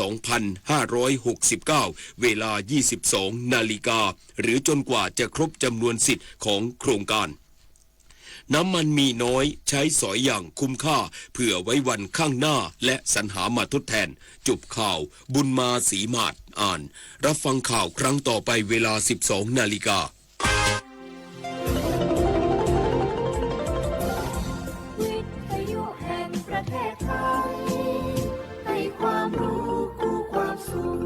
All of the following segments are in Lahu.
สองพันห้าร้อยหกสิบเก้า เวลา ยี่สิบสองนาฬิกา หรือจนกว่าจะครบจำนวนสิทธิ์ของโครงการ น้ำมันมีน้อย ใช้สอยอย่างคุ้มค่า เผื่อไว้วันข้างหน้า และสรรหามาทดแทน จบข่าว บุญมา ศรีหมาด อ่าน รับฟังข่าวครั้งต่อไปเวลา สิบสองนาฬิกา วิทยุแห่งประเทศไทย ให้ความรู้คู่ความสุข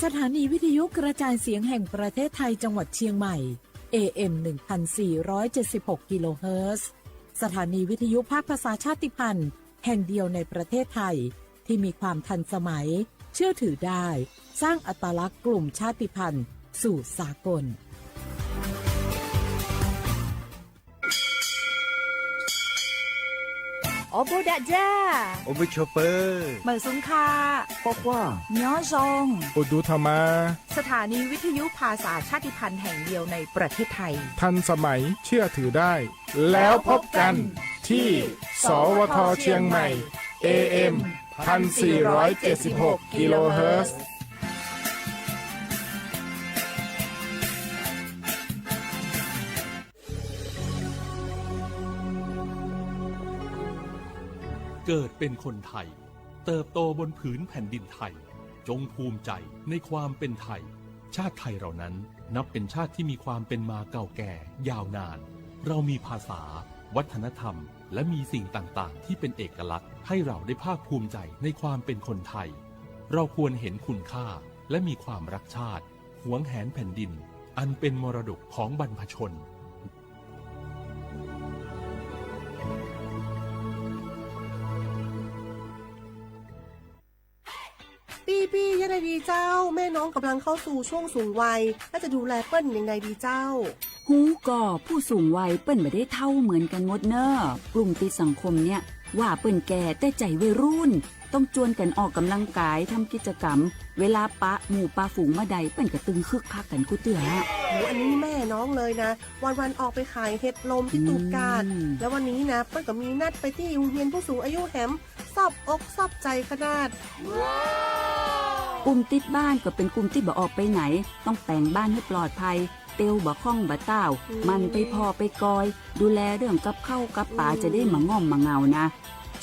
สถานีวิทยุกระจายเสียงแห่งประเทศไทยจังหวัดเชียงใหม่ เอเอ็ม หนึ่งพันสี่ร้อยเจ็ดสิบหก กิโลเฮิรตซ์ สถานีวิทยุภาคภาษาชาติพันธุ์แห่งเดียวในประเทศไทย ที่มีความทันสมัย เชื่อถือได้ สร้างอัตลักษณ์กลุ่มชาติพันธุ์สู่สากล Awˬ bon daꞈ jaˇ. Awˬ bon chawˬ peuˬ. Meˬ suˍ hkaꞈ. K'awꞈ k'oˆ. Nyi awˬ zon. Awˬ duˬ htaꞈ ma. สถานีวิทยุภาษาชาติพันธุ์แห่งเดียวในประเทศไทย ทันสมัย เชื่อถือได้ แล้วพบกันที่ สวท เชียงใหม่ เอเอ็ม พันสี่ร้อยเจ็ดสิบหก กิโลเฮิรตซ์ เกิดเป็นคนไทย เติบโตบนผืนแผ่นดินไทย จงภูมิใจในความเป็นไทย ชาติไทยเรานั้นนับเป็นชาติที่มีความเป็นมาเก่าแก่ยาวนาน เรามีภาษา วัฒนธรรม และมีสิ่งต่างๆ ที่เป็นเอกลักษณ์ ให้เราได้ภาคภูมิใจในความเป็นคนไทย เราควรเห็นคุณค่า และมีความรักชาติ หวงแหนแผ่นดิน อันเป็นมรดกของบรรพชน ปี้ๆ ยังไงดีเจ้า แม่น้องกำลังเข้าสู่ช่วงสูงวัย แล้วจะดูแลเปิ้นยังไงดีเจ้า ฮู้ก่อ ผู้สูงวัยเปิ้นบ่ได้เฒ่าเหมือนกันหมดเน่อ กลุ่มติดสังคมเนี่ย ว่าเปิ้นแก่แต่ใจวัยรุ่น ต้องจวนกันออกกำลังกาย ทำกิจกรรม เวลาปะหมู่ปะฝูงเมื่อใด เปิ้นก็ตึงคึกคักกันกู้เตื้อ โอ้โห อันนี้แม่น้องเลยนะ วันๆ ออกไปขายเห็ดลมที่ตูบกาด แล้ววันนี้นะ เปิ้นก็มีนัดไปที่โฮงเฮียนผู้สูงอายุแหม ซอบอกซอบใจขนาด กลุ่มติดบ้านก็เป็นกลุ่มตี้บ่ออกไปไหน ต้องแต่งบ้านหื้อปลอดภัย เตียวบ่ค่องบ่ต้าว หมั่นไปผ่อไปกอย ดูแลเรื่องกับข้าวกับป๋า จะได้บ่ง่อมบ่เหงานะ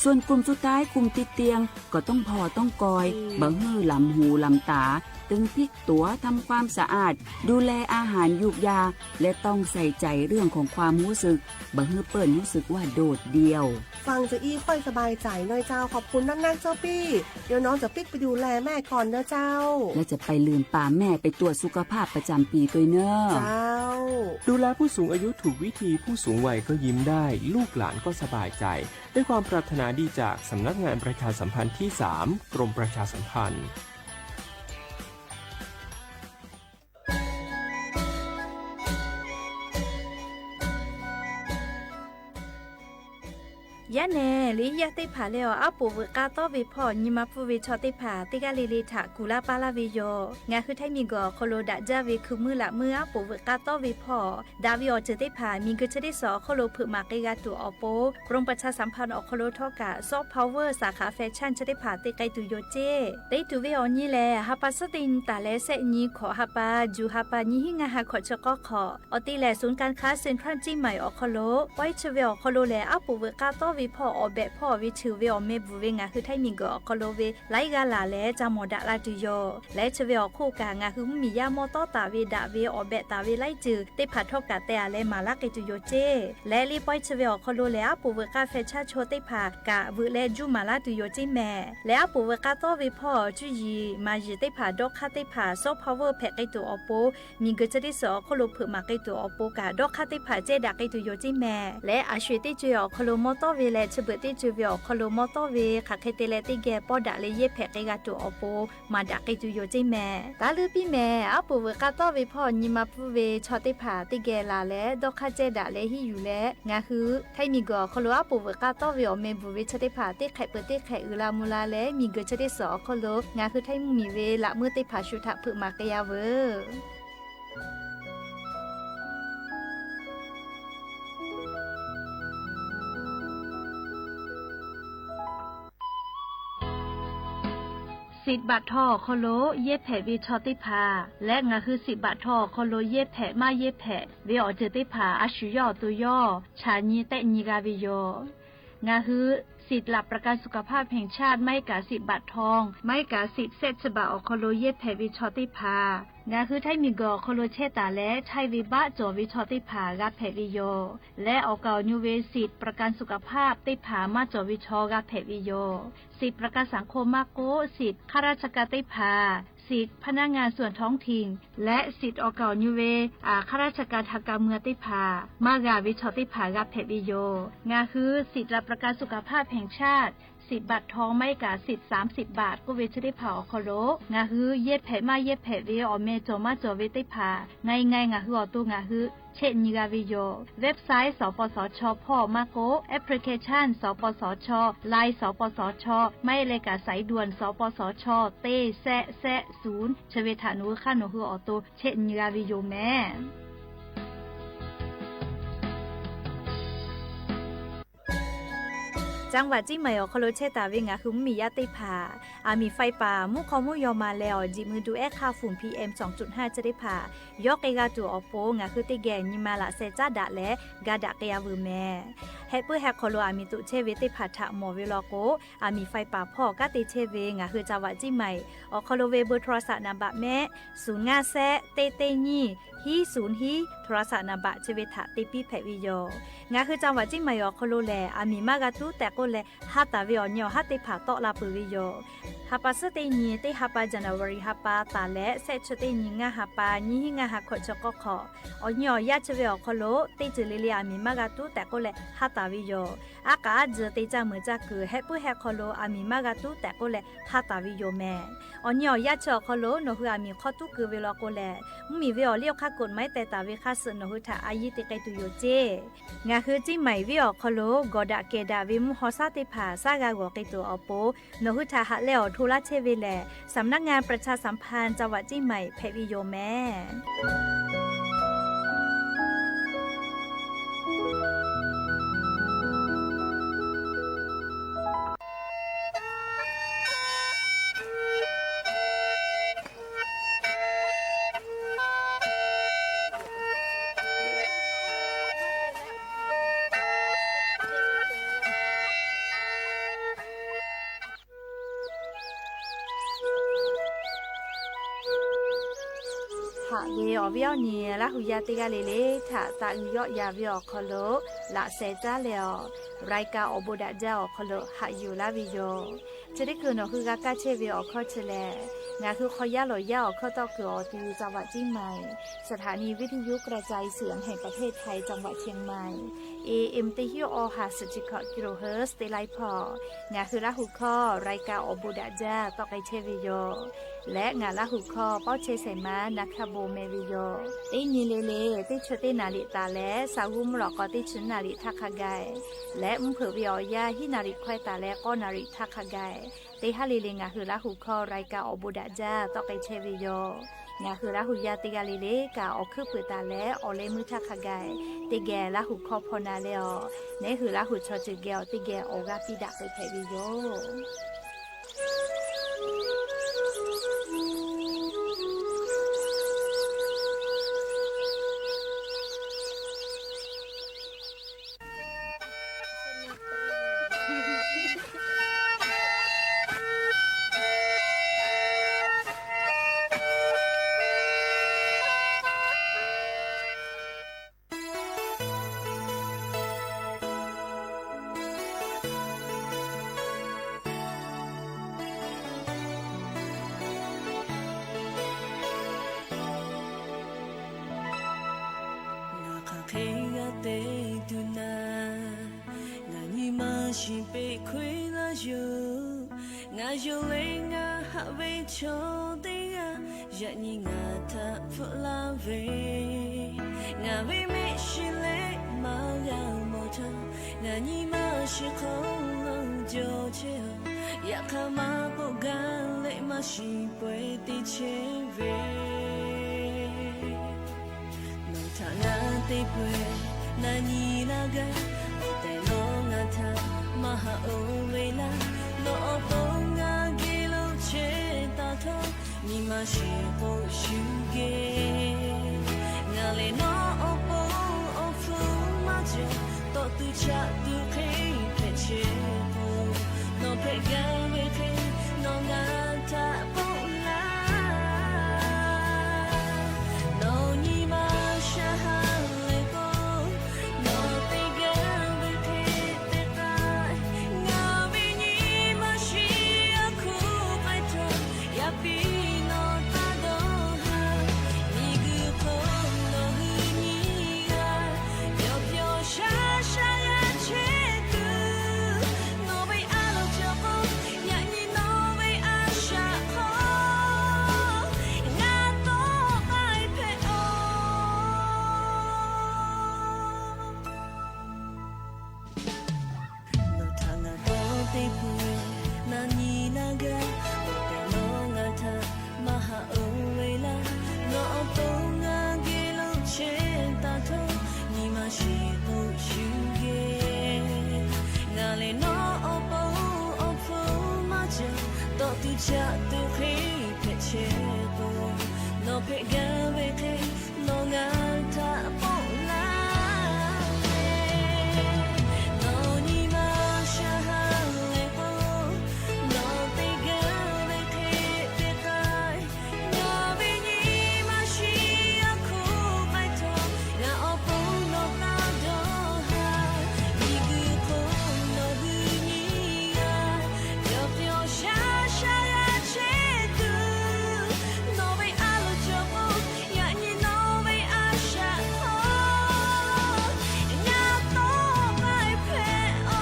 ส่วนกลุ่มสุดท้าย กลุ่มติดเตียง ก็ต้องผ่อต้องกอย บ่หื้อหลำหูหลำต๋า ตึงพลิกตั๋ว ทำความสะอาด ดูแลอาหารยูกยา และต้องใส่ใจเรื่องของความฮู้สึก บ่หื้อเปิ้นฮู้สึกว่าโดดเดี่ยว ฟังจะอี้ค่อยสบายใจหน่อยเจ้า ขอบคุณนักๆ เจ้าปี้ เดี๋ยวน้องจะปิ๊กไปดูแลแม่ก่อนนะเจ้า แล้วจะไปลืมปาแม่ไปตรวจสุขภาพประจำปีด้วยเน่อ เจ้า ดูแลผู้สูงอายุถูกวิธี ผู้สูงวัยก็ยิ้มได้ ลูกหลานก็สบายใจ ด้วยความปรารถนาดีจากสำนักงานประชาสัมพันธ์ที่สาม กรมประชาสัมพันธ์ Yaˇ nehˬ, liꞈ yaˇ teˇ hpaˍ lehˬ, awˬ aˉ poꞈ veuꞈ k'a tawˆ ve hpawˇ nyi ma pfuhˇ ve chaw teˇ hpaˍ teˇ g'aˇ le le htaꞈ kuˬ laˇ paˇ laˇ ve yoˬ. Ngaˬ hui Htaiˇ miˬguiˬ awˬ hk'aw lo daꞈ jaˇ ve hkui meuˇ laꞈ meuˇ aˉ poꞈ veuꞈ k'a tawˆ ve hpawˇ, daꞈ ve awˬ ceuˬ teˇ hpaˍ miˬguiˬ chi teˇ suhˍ awˬ hk'aw lo hpeuꞈ maˍ k'ai g'a tuˬ awˬ pon, กรมประชาสัมพันธ์ awˬ hk'aw lo htawˇ kaꞈ ซอฟต์พาวเวอร์ สาขาแฟชั่น chi teˇ hpaˍ te k'ai tuˬ yoˬ ceˇ. Te tuˬ ve awˬ nyi lehˬ, ha pa suhˉ teˇ nyi taˍ leh shehˆ nyi hkawꞈ ha pa, juˬ ha pa nyiˇ hinˉ ngaˇ ha hkawꞈ chi k'awˇ hk'awꞈ, awˬ te lehˬ, ศูนย์การค้าเซ็นทรัลเชียงใหม่ awˬ hk'aw lo, pawehˇ chi ve awˬ hk'aw lo lehˬ, aˉ poꞈ veuꞈ k'a tawˆ ve hpawˇ awˬ behꞈ hpawˇ ve cheuˬ ve awˬ meh bvuhˬ ve ngaˬ hui Htaiˇ miˬguiˬ awˬ hk'aw lo ve laiˉ g'aˇ laˬ leh ca mawˬ daꞈ la tuˬ yoˬ. Leh chi ve awˬ hk'oˆ kaꞈ, ngaˬ hui mvuhˇmiˬ yaˇ mawˇ tawˉ taˍ ve daꞈ ve awˬ behꞈ taˍ ve laiˉ ceuˬ teˇ hpaˍ htawˇ kaꞈ teh a leh maˍ laˇ k'ai tuˬ yoˬ ceˇ. Leh le pawehˇ chi ve awˬ hk'aw lo lehˬ, aˉ poꞈ veuꞈ k'a feh chaˇ chaw teˇ hpaˍ kaꞈ veuꞈ leh juˇ maˍ laˇ tuˬ yoˬ ceˇ mehˍ. Leh aˉ poꞈ veuꞈ k'a tawˆ ve hpawˇ cuˇ yiˍ maˍ yiˍ teˇ hpaˍ dawˇ hk'aˇ teˇ hpaˍ ซอฟต์พาวเวอร์ hpehꞈ k'ai tuˬ awˬ pon, miˬguiˬ chi teˇ suhˍ awˬ hk'oˆ lo hpeuꞈ maˍ k'ai tuˬ awˬ pon kaꞈ dawˇ hk'aˇ teˇ hpaˍ cehˇ daꞈ k'ai tuˬ yoˬ ceˇ mehˍ. Leh a sho-eˬ teˇ co-e awˬ hk'aw lo mawˇ tawˉ ve leh chi beuꞈ teˇ co ve awˬ hk'aw lo mawˇ tawˉ ve hk'aˬ hk'e te leh teˇ geh pawˇ daꞈ leh yehˇ hpehꞈ k'ai g'a tuˬ awˬ pon maˍ daꞈ k'ai tuˬ yoˬ ceˇ mehˍ. Taˇ leuˉ piˇ mehˍ, aˉ poꞈ veuꞈ k'a tawˆ ve hpawˇ nyi ma pfuhˇ ve chaw teˇ hpaˍ teˇ geh laˬ leh dawˇ hk'aˇ cehˇ daꞈ leh hiˉ yuˬ leh, ngaˬ hui Htaiˇ miˬguiˬ awˬ hk'aw lo aˉ poꞈ veuꞈ k'a tawˆ ve awˬ meh bvuhˬ ve chi teˇ hpaˍ teˇ hk'ehꞈ peuˬ teˇ hk'ehꞈ uiˍ la mvuh la leh, miˬguiˬ chi teˇ suhˍ awˬ hk'aw lo ngaˬ hui Htaiˇ mvuhˇmiˬ ve laꞈ meuˇ teˇ hpaˍ shu htaꞈ hpeuꞈ maˍ k'ai yaˇ veuˬ. Siꞈ baꞈ htaw awˬ hk'aw lo yehˇ hpehꞈ ve chaw teˇ hpaˍ leh, ngaˬ hui siꞈ baꞈ htaw awˬ hk'aw lo yehˇ hpehꞈ maˇ yehˇ hpehꞈ ve awˬ ceuˬ teˇ hpaˍ a shu yawˇ awˬ to yawˇ chaꞈ nyi tehˆ nyi g'a ve yoˬ. Ngaˬ hui สิทธิ์หลักประกันสุขภาพแห่งชาติ maˇ heˆ kaꞈ siꞈ baꞈ htaw, maˇ heˆ kaꞈ siꞈ shehˆ chi baꞈ awˬ hk'aw lo yehˇ hpehꞈ ve chaw teˇ hpaˍ, ngaˬ hui Htaiˇ miˬguiˬ awˬ hk'aw lo chehˇ taˍ leh Htaiˇ ve baˆ cawˬ ve chaw teˇ hpaˍ g'a hpehꞈ ve yoˬ. Leh awˬ kaˍ awˬ nyu ve siꞈ ประกันสุขภาพ teˇ hpaˍ maˇ cawˬ ve chaw g'a hpehꞈ ve yoˬ. Siꞈ ประกันสังคม maˇ k'oˆ, siꞈ ข้าราชการ teˇ hpaˍ, siꞈ พนักงานส่วนท้องถิ่น leh siꞈ awˬ kaˍ awˬ nyu ve ข้าราชการทางการเมือง teˇ hpaˍ maˇ g'a ve chaw teˇ hpaˍ g'a hpehꞈ ve yoˬ. Ngaˬ hui siꞈ หลักประกันสุขภาพแห่งชาติ siꞈ baꞈ htaw maˇ heˆ kaꞈ siꞈ สามสิบบาท k'oˆ ve chi teˇ hpaˍ awˬ hk'aw lo ngaˬ hui yehˇ hpehꞈ maˇ yehˇ hpehꞈ ve awˬ meh cawˬ maˇ cawˬ ve teˇ hpaˍ ngaˬ nyi ngaˬ hui awˬ to ngaˬ hui chehˆ nyi g'a ve yoˬ. Website สปสช hpawˇ maˇ k'oˆ, application สปสช, Line สปสช, maˇ heˆ leh kaꞈ สายด่วน สปสช teˇ shehˆ shehˆ ศูนย์ chi ve htaꞈ nawˬ hui hk'aˇ nawˬ hui awˬ to chehˆ nyi g'a ve yoˬ mehˍ. จังหวัดเชียงใหม่ awˬ hk'aw lo chehˇ taˍ ve ngaˬ hui mvuhˇmiˬ yaˇ teˇ hpaˍ, aˬ miˍ ไฟป่า mvuhˇ hk'aw mvuhˇ yaw ma leh awˬ jiˬ mui du ehˉ hk'aˇ ฝุ่น PM สองจุดห้า chi teˇ hpaˍ yawˇ k'ai g'a tuˬ awˬ pon ngaˬ hui teˇ geh nyi ma laꞈ sheh caˉ daꞈ leh ga daꞈ k'ai-a veuˬ mehˍ. Heh puiˉ heh hk'aw lo aˬ miˍ toꞈ chehˇ ve teˇ hpaˍ htaꞈ mawˬ ve law k'o, aˬ miˍ ไฟป่า hpawˇ kanˉ te chehˇ ve ngaˬ hui จังหวัดเชียงใหม่ awˬ hk'aw lo ve เบอร์โทรศัพท์ นัมเบอร์ mehˆ, ศูนย์ห้าแสน เต้เต้ nyiˇ hiˉ ศูนย์ hiˉ โทรศัพท์ นัมเบอร์ chi ve htaꞈ te piˇ hpehꞈ ve yoˬ. Ngaˬ hui จังหวัดเชียงใหม่ awˬ hk'aw lo lehˬ, aˬ miˍ maˇ g'a tuˉ tehꞈ k'oˆ leh ha taˍ ve awˬ nyi awˬ haˉ teˇ hpaˍ tawˆ la peuˬ ve yoˬ. Ha pa suhˉ teˇ nyi teˇ ha pa January ha pa taˍ leh shehˆ chi teˇ nyi ngaˇ ha pa nyiˇ hiˉ ngaˇ ha hkawꞈ chi k'awˇ hk'awꞈ, awˬ nyi awˬ yaˇ chi ve awˬ hk'aw lo teˇ ceuˬ le le aˬ miˍ maˇ g'a tuˉ tehꞈ k'oˆ leh ha taˍ ve yoˬ. Aˉ k'aꞈ aˉ tcuh te caˇ meuˍ caˇ kuiˬ heh puiˉ heh hk'aw lo aˬ miˍ maˇ g'a tuˉ tehꞈ k'oˆ leh ha taˍ ve yoˬ mehˍ. Awˬ nyi awˬ yaˇ chi awˬ hk'aw lo nawˬ hui aˬ miˍ hk'aw tuˉ keu ve law k'o lehˬ, mvuhˇmiˬ ve awˬ liˇ awˬ hk'aˇ กฎหมาย teh taˍ ve hk'aˇ suh nawˬ hui htaꞈ a yiˇ te k'ai tuˬ yoˬ ceˇ. Ngaˬ hui Ciˇ Maiˍ venˇ awˬ hk'aw lo gawˬ daꞈ kehˬ daꞈ ve mvuhˇ haw shaˉ teˇ hpaˍ shaˉ g'a g'awˬ k'ai tuˬ awˬ pon, nawˬ hui htaꞈ haꞈ leh awˬ hto laˇ chehˇ ve lehˬ, สำนักงานประชาสัมพันธ์จังหวัดเชียงใหม่ hpehꞈ ve yoˬ mehˍ. Haꞈ ve awˬ viˉ awˬ nyi Laˇ hu yaˇ teˇ g'aˇ le le htaꞈ taꞈ g'uiˬ yawˆ yan ve awˬ hk'aw lo laꞈ sheh caˉ leh awˬ, รายการ awˬ bon daꞈ jaˇ awˬ hk'aw lo haꞈ yuˬ laˇ ve yoˬ. Chi teˇ hkui nawˬ hui g'a kaˇ chehˇ ve awˬ hkawˇ chi lehˬ, ngaˬ hui hk'aw yaˇ lawˬ yaˇ awˬ hkawˇ tawˆ kuiˬ awˬ ti จังหวัดเชียงใหม่ สถานีวิทยุกระจายเสียงแห่งประเทศไทย จังหวัดเชียงใหม่ เอเอ็ม teˇ hinˉ awˬ ha suhˍ chi hkawꞈ กิโลเฮิรตซ์ teˇ laiˉ hpawˇ, ngaˬ hui Laˇ hu hkawˇ รายการ awˬ bon daꞈ jaˇ tawˆ k'ai chehˇ ve yoˬ. Leh ngaˬ Laˇ hu hkawˇ pawˇ chehˇ shehˍ ma Na hkaˇ bon meh ve yoˬ. Teˇ nyi le le teˇ chi teˇ naˍ riˍ taˍ leh sha g'uˇ mvuhˇ lawꞈ k'aw teˇ chi naˍ riˍ htaˇ hk'a gaˬ, leh mvuhˇ hpeuꞈ ve awˬ yanˇ hiˉ naˍ riˍ hkawehˇ taˍ leh k'awˇ naˍ riˍ htaˇ hk'a gaˬ, teˇ haˉ le le ngaˬ hui Laˇ hu hkawˇ รายการ awˬ bon daꞈ jaˇ tawˆ k'ai chehˇ ve yoˬ. Ngaˬ hui Laˇ hu yaˇ teˇ g'aˇ le le kaꞈ awˬ hkuiˉ puiˍ taˍ leh awˬ leh meuˇ htaˇ hk'a gaˬ, teˇ geh Laˇ hu hkawˇ hpaw na leh awˬ, neˉ hui Laˇ hu chaw ceuˬ geh awˬ teˇ geh awˬ g'aˇ piˇ daꞈ k'ai hpehꞈ ve yoˬ. Ngaˬ hk'aˬ hk'e g'a te tuˬ na, ngaˬ nyi ma shiˍ peꞈ hkawehˇ laˇ yoˬ. Ngaˬ yonˍ leh ngaˬ haꞈ ve chaw teˇ g'aˇ, yaꞈ nyi ngaˬ htaꞈ hpfuhˆ laˇ ve, ngaˬ ve mehˆ shiˍ leh maˇ g'a mawˬ htaˇ, ngaˬ nyi ma shiˍ hk'aw lo jawˬ chehˇ a. Yaꞈ hk'aˇ maˇ k'oˆ gaˇ leh maˇ shiˍ pawehˇ te chehˇ ve nawˬ htaꞈ ngaˬ te peuˬ, na nyi laˇ gaˇ. Awˬ tehˬ nawˬ ngaˬ htaꞈ maˇ haꞈ oˇ ve laˇ, nawˬ awˬ pon ngaˬ geh lo chehˇ shiˍ k'o shuˍ geh, ngaˬ lehˬ nawˬ awˬ pon awˬ hpfuhˇ maˇ cawˬ. Tawˆ tuˬ chaꞈ tuˬ hk'e hpehꞈ chehˇ k'o, nawˬ hpehꞈ gaˇ ve hk'e nawˬ ngaˬ htaꞈ k'oˆ laˇ. Nawˬ nyi ma shaˍ haˍ leh k'o, nawˬ te gaˇ ve hk'e te k'ai, ngaˬ ve nyi ma shiˍ a hkuˇ k'ai htaˇ, yaꞈ piˇ nawˬ taˇ dawˇ haˍ. Miˬguiˬ hk'oˆ nawˬ hui nyi g'a, yawˇ pyawˇ shaˉ shaˉ g'a chehˇ tuˬ, nawˬ ve a loˍ cawˬ k'o, yaꞈ nyi nawˬ ve a shaꞈ hk'aw ngaˬ tawˆ k'ai hpehꞈ-oˬ. Nawˬ htaꞈ ngaˬ dawˇ te peuˬ, na nyi na gaˇ, awˬ tehˬ nawˬ ngaˬ htaꞈ maˇ haꞈ oˇ ve laˇ. Nawˬ awˬ to ngaˬ geh lo chehˇ taˍ htawˇ, nyi ma shiˍ k'o shuˍ geh, ngaˬ lehˬ nawˬ awˬ pon awˬ hpfuhˇ maˇ cawˬ. Tawˆ tuˬ chaꞈ tuˬ hk'e hpehꞈ chehˇ k'o, nawˬ hpehꞈ gaˇ ve hk'e nawˬ ngaˬ htaꞈ k'oˆ laˇ ve. Nawˬ nyi ma shaˍ haˍ leh k'o, nawˬ te gaˇ ve hk'e te k'ai, ngaˬ ve nyi ma shiˍ a hkuˇ k'ai htaˇ, ngaˬ awˬ pon nawˬ taˇ dawˇ haˍ. Miˬguiˬ hk'oˆ nawˬ hui nyi g'a, yawˇ pyawˇ shaˉ shaˉ g'a chehˇ tuˬ, nawˬ ve a loˍ cawˬ k'o, yaꞈ nyi nawˬ ve a shaꞈ hk'aw ngaˬ tawˆ k'ai hpehꞈ-oˬ.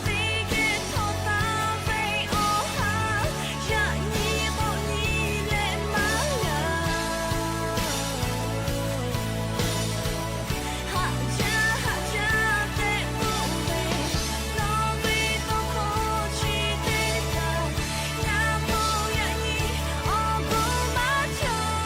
Teˇ geh htawˇ taˍ ve awˬ ha, yaꞈ nyi k'awꞈ nyi leh maˇ g'a. Haꞈ jaˇ haꞈ jaˇ tehꞈ k'oˆ ve, nawˬ ve tawˇ hkawˇ chi teˇ htaˇ, ngaˬ k'o yaꞈ nyi awˬ bon maˇ cawˬ.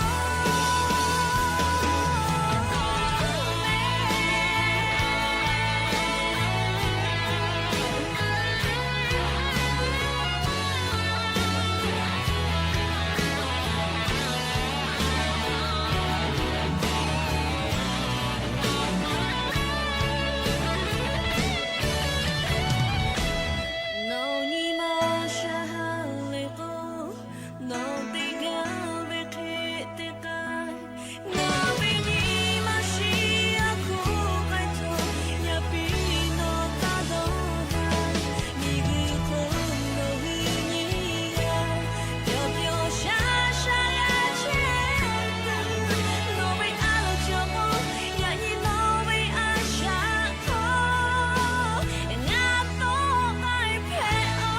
Nawˬ nyi ma shaˍ haˍ leh k'o, nawˬ te gaˇ ve hk'e te k'ai, ngaˬ ve nyi ma shiˍ a hkuˇ k'ai htaˇ, yaꞈ piˇ nawˬ taˇ dawˇ haˍ. Miˬguiˬ hk'oˆ nawˬ hui nyi g'a, yawˇ pyawˇ shaˉ shaˉ g'a chehˇ tuˬ, nawˬ ve a loˍ cawˬ k'o, yaꞈ nyi nawˬ ve a shaꞈ hk'aw ngaˬ tawˆ k'ai hpehꞈ-oˬ.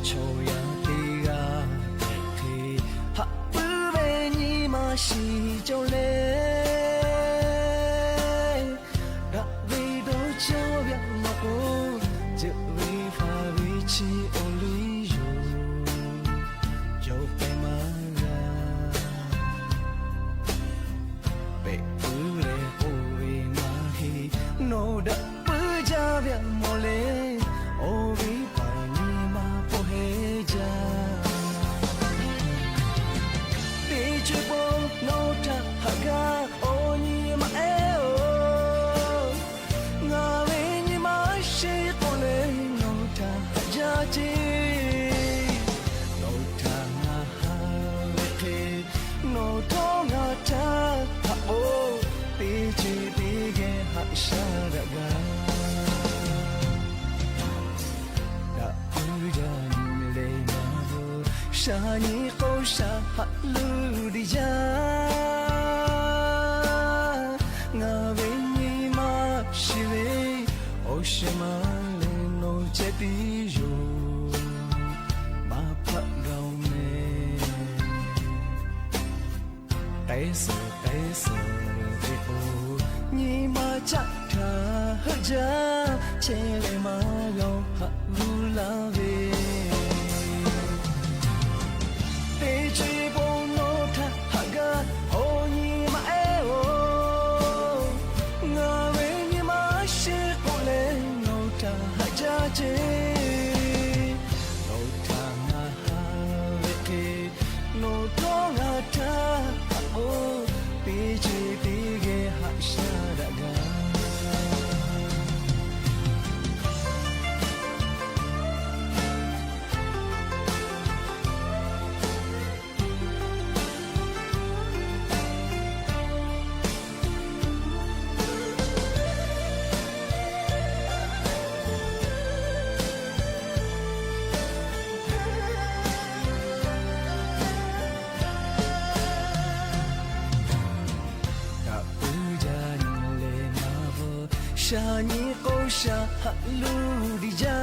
Chaw yaˇ teˇ g'aˇ hk'e haꞈ puiˉ ve nyi ma shiˍ cawˬ leh, daꞈ ve dawˇ cawˇ ve a nawˬ k'o, ceuˬ ve faˍ ve chi awˬ liˇ yoˬ, cawˬ pehˍ maˇ g'a. Pehꞈ puiˉ leh k'oˆ ve maˇ heˆ, nawˬ daꞈ puiˉ jaˇ ve a mawˬ leh, awˬ viˉ paˍ nyi ma k'oˆ heˆ jaˇ. Teˇ ceuˬ pawˆ nawˬ htaꞈ haꞈ gaˇ awˬ nyi ma ehˉ-oˬ, ngaˬ ve nyi ma sheˍ k'oˆ leh nawˬ htaꞈ haꞈ jaˇ ceˇ. Nawˬ htaꞈ ngaˬ haꞈ ve hk'e, nawˬ htawˇ Shaˍ nyi k'o shaˍ haꞈ luˬ diˬ jaˇ. Ngaˬ ve nyi ma shiˍ ve, awˬ shehˍ ma leh nawˬ ceh tiˉ yoˬ, maˇ hpaˆ gaˬ-oˬ meh. K'ai suhˍ k'ai suhˍ ve k'o, nyi ma caˆ htaꞈ heuˆ jaˇ, chehˇ leh maˇ g'a-oˬ haꞈ g'uˇ laˇ ve. Teˇ ceuˬ bon nawˬ htaꞈ haꞈ gaˇ awˬ nyi ma ehˉ-oˬ, ngaˬ ve nyi ma shiˍ k'o leh nawˬ htaꞈ haꞈ jaˇ ceˇ. Nawˬ htaꞈ ngaˬ haꞈ ve hk'e, nawˬ htawˇ ngaˬ htaꞈ haꞈ k'o, teˇ ceuˬ teˇ geh haꞈ shaˉ daꞈ gaˇ. Kaꞈ puiˉ jaˇ nyi leh maˇ bvuhꞈ, shaˍ nyi k'o shaˍ haꞈ luˬ diˬ jaˇ.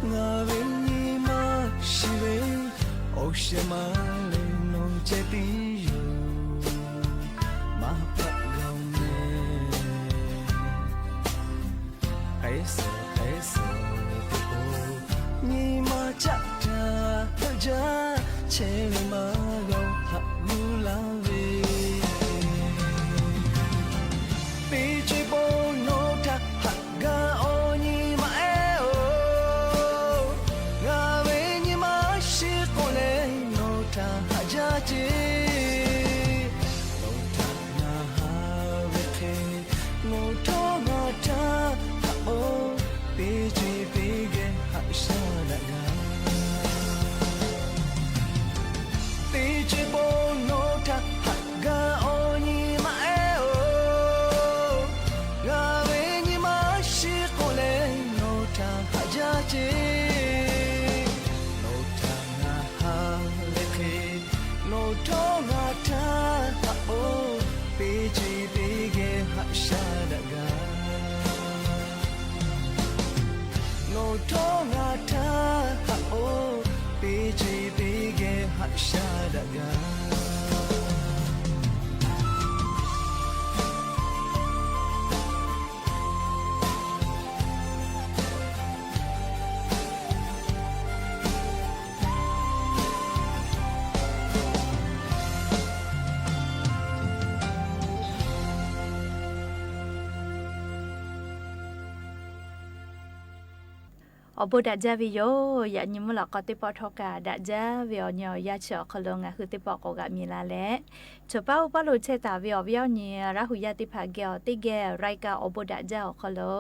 Ngaˬ ve nyi ma shiˍ ve, awˬ shehˍ ma leh nawˬ ceh tiˉ yoˬ, maˇ hpaˆ gaˬ-oˬ meh. K'ai suhˍ k'ai suhˍ ve k'o, nyi ma caˆ htaꞈ heuˆ jaˇ, chehˇ ve maˇ g'a-oˬ haꞈ g'uˇ laˇ ve. Teˇ ceuˬ bon nawˬ htaꞈ haꞈ gaˇ awˬ nyi ma ehˉ-oˬ, ngaˬ ve nyi ma shiˍ k'o leh nawˬ htaꞈ haꞈ jaˇ ceˇ. Nawˬ htaꞈ ngaˬ haꞈ ve hk'e, nawˬ htawˇ ngaˬ htaꞈ haꞈ k'o, teˇ ceuˬ teˇ geh haꞈ shaˉ daꞈ gaˇ. Teˇ ceuˬ bon nawˬ htaꞈ haꞈ gaˇ awˬ nyi ma ehˉ-oˬ, ngaˬ ve nyi ma shiˍ k'o leh nawˬ htaꞈ haꞈ jaˇ ceˇ. Nawˬ htaꞈ ngaˬ haꞈ ve hk'e, nawˬ htawˇ ngaˬ htaꞈ haꞈ k'o, teˇ ceuˬ teˇ geh haꞈ shaˉ daꞈ gaˇ. Nawˬ htawˇ ngaˬ htaꞈ haꞈ k'o, teˇ ceuˬ teˇ geh haꞈ shaˉ daꞈ gaˇ. Awˬ bon daꞈ jaˇ ve yoˬ. Yaꞈ nyi mvuhˇ lawꞈ k'aw teˇ pawˆ htawˇ kaꞈ daꞈ jaˇ ve awˬ nyi awˬ yanˇ chi awˬ hk'aw lo ngaˬ hui teˇ pawˆ k'awꞈ g'aꞈ miˬ la leh, chaw paˉ oˇ paˉ lo chehˇ taˍ ve awˬ viˉ awˬ nyi Laˇ hu yaˇ teˇ hpaˍ geh awˬ teˇ geh รายการ awˬ bon daꞈ jaˇ awˬ hk'aw lo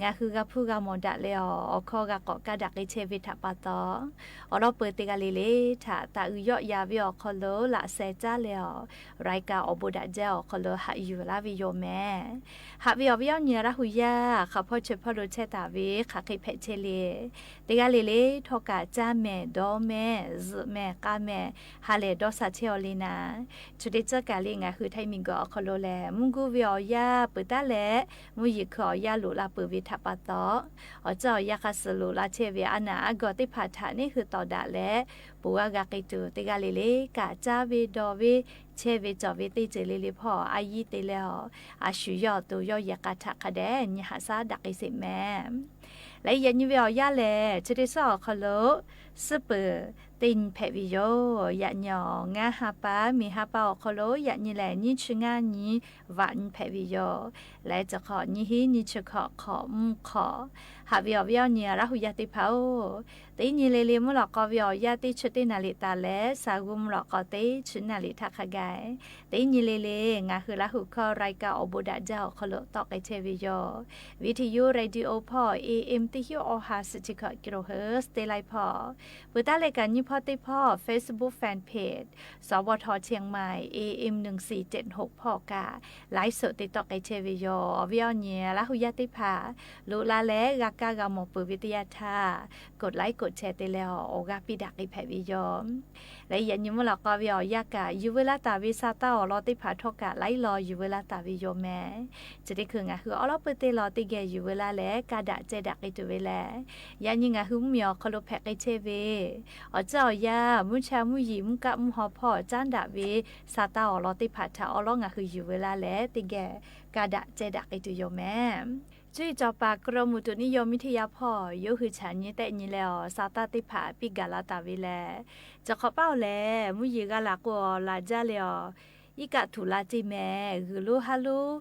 ngaˬ hui g'a hpuˇ g'a mawˬ daꞈ leh awˬ, awˬ hkawˇ g'a k'awꞈ kaˇ daꞈ k'ai chehˇ ve htaꞈ pa taw, awˬ lawn peuˬ teˇ g'aˇ le le htaꞈ taˍ uiˍ yawˆ yan ve awˬ hk'aw lo laꞈ sheh caˉ leh awˬ, รายการ awˬ bon daꞈ jaˇ awˬ hk'aw lo haꞈ yuˬ laˇ ve yoˬ meh. Haꞈ ve awˬ viˉ awˬ nyi Laˇ hu yaˇ hk'aˬ hpawˇ chi hpawˇ lo chehˇ taˍ ve hk'aˬ hk'e hpehꞈ chehˇ le. Teˇ g'aˇ le le htawˇ kaꞈ caˇ mehˍ dawˇ mehˍ zuhꞈ mehˍ k'a mehˍ ha lehˬ dawˇ sha chehˇ-aw le naˍ. Chi teˇ tcuhˉ kaꞈ le ngaˬ hui Htaiˇ miˬguiˬ awˬ hk'aw lo lehˬ mvuhˇ guˇ ve awˬ yanˇ peuˬ taˉ leh mvuhˇ yeˬ hkui awˬ yanˇ loꞈ la peuˬ ve htaꞈ pa taw, awˬ ceuˬ awˬ yanˇ hk'a suhˍ loꞈ la chehˇ ve a naˬ a gawˬ teˇ hpaˍ htaꞈ neˇ hui tawˍ daꞈ leh, poˬ g'a g'a k'ai tuˬ teˇ g'aˇ le le kaꞈ caˇ ve dawˇ ve chehˇ ve cawˬ ve teˇ ceuˬ le le hpawˇ a yiˇ te leh awˬ, a shu yawˇ awˬ to yawˇ yehˬ k'a htaꞈ hk'a dehꞈ nyi haꞈ shaˉ daꞈ k'ai sheˍ meh. Leh yaꞈ nyi ve awˬ yanˇ lehˬ, chi teˇ suhˉ awˬ hk'aw lo suhˉ peuˬ teˇ nyi hpehꞈ ve yoˬ. Yaꞈ nyi awˬ ngaˇ ha pa miˬ ha pa awˬ hk'aw lo yaꞈ nyi lehˬ nyiˇ chi ngaˇ nyi vaꞈ nyi hpehꞈ ve yoˬ. Leh chi hk'awꞈ nyiˇ hinˉ nyiˇ chi hkawꞈ hk'awꞈ mvuhˇ hk'awꞈ. Haꞈ ve awˬ viˉ awˬ nyi Laˇ hu yaˇ teˇ hpaˍ-oˬ, teˇ nyi le le mvuhˇ lawꞈ k'aw ve awˬ yanˇ teˇ chi teˇ naˍ liꞈ taˍ leh, sa g'uˇ mvuhˇ lawꞈ k'aw teˇ chi naˍ liꞈ htaꞈ hk'a ga Teˇ nyi le le ngaˬ hui Laˇ huˍ hkawˇ รายการ awˬ bon daꞈ jaˇ awˬ hk'aw lo tawˆ k'ai chehˇ ve yoˬ. Video radio hpawˇ A M teˇ hinˉ awˬ ha suhˍ chi hkawꞈ kilohertz teˇ laiˉ hpawˇ, peuˬ taˉ leh kaꞈ nyi hpawˇ teˇ hpawˇ Facebook fan page สวท เชียงใหม่ A M หนึ่งสี่เจ็ดหก hpawˇ kaꞈ ไลฟ์สด te tawˆ k'ai chehˇ ve yoˬ. Awˬ viˉ awˬ nyi Laˇ huˍ yaˇ teˇ hpaˍ loꞈ la leh g'a kaˇ g'a mawˬ peuˬ ve teˇ yanˇ htaˇ, กดไลค์ กดแชร์ te leh awˬ g'aˇ piˇ daꞈ k'ai hpehꞈ ve yoˬ. Leh yaꞈ nyi mvuhˇ lawꞈ k'aw ve awˬ yanˇ kaꞈ yuˬ veu laˇ taˍ ve sa taˇ awˬ lawn teˇ hpaˍ htawˇ kaꞈ laiˉ law yuˬ veu laˇ taˍ ve yoˬ mehˍ. Chi teˇ hkui ngaˬ hui awˉ lawˉ peuˇ teˇ law teˇ geh yuˬ veu laˇ leh ka daꞈ ceh daꞈ k'ai tuˬ ve lehˬ, yaꞈ nyi ngaˬ hui mvuhˇmiˬ awˬ hk'aw lo hpehꞈ k'ai chehˇ ve awˬ ceuˬ awˬ yanˇ, mvuhˇ cha mvuhˇ yeˬ mvuhˇ kaˆ mvuhˇ haw hpawˇ caˉ daꞈ ve sa taˇ awˬ lawn teˇ hpaˍ htaꞈ awˉ lawˉ ngaˬ hui yuˬ veu laˇ leh teˇ geh ka daꞈ ceh daꞈ k'ai tuˬ yoˬ mehˍ. Cuˇ yiˍ cawˬ paˍ กรมอุตุนิยมวิทยา hpawˇ yawˇ hui chaꞈ nyi tehˆ nyi leh awˬ sa taˇ teˇ hpaˍ piˇ gaˬ la taˍ ve lehˬ, chi hk'awꞈ paˉ awˬ lehˬ mvuhˇ yeˬ g'a laˬ k'o awˬ laˬ jaˇ leh awˬ iˉ kaˆ tuˬ la ceˇ mehˍ. G'uiˬ lonˉ haˉ lonˉ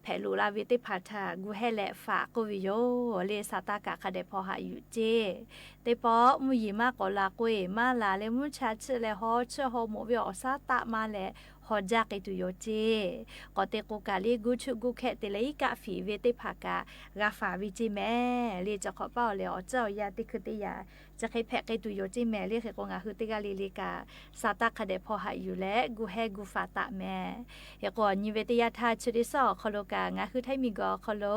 hpehꞈ loꞈ la ve teˇ hpaˍ htaꞈ gu hehˇ leh faꞈ k'oˆ ve yoˬ le. Sa taˇ kaꞈ hk'a dehꞈ hpaw haꞈ yuˬ ceˇ. Teˇ pawˆ mvuhˇ yeˬ maˇ k'awꞈ laˬ k'o eˬ maˇ laˬ leh mvuhˇ cha chiˇ leh haw chiˇ haw moꞈ ve awˬ saˉ taˆ maˇ leh haw jaˇ k'ai tuˬ yoˬ ceˇ. K'awꞈ te k'o kaꞈ le guˇ chuˆ guˇ hkehˆ te leh iˉ kaˆ fiˍ ve teˇ hpaˍ kaꞈ g'a faˍ ve ceˇ mehˍ le. Chi hk'awꞈ paˉ awˬ lehˬ awˬ ceuˬ awˬ yanˇ teˇ hkui teˇ yanˇ chi hk'e hpehꞈ k'ai tuˬ yoˬ ceˇ mehˍ le. Hk'e k'o ngaˬ hui teˇ g'aˇ le le kaꞈ sa taˇ hk'a dehꞈ hpaw haꞈ yuˬ leh gu hehˇ gu faꞈ taˆ mehˍ. Hk'e k'o nyi ve teˇ yanˇ htaˇ chi teˇ suhˉ awˬ hk'aw lo kaꞈ ngaˬ hui htaiˇ miˬ guiˬ awˬ hk'aw lo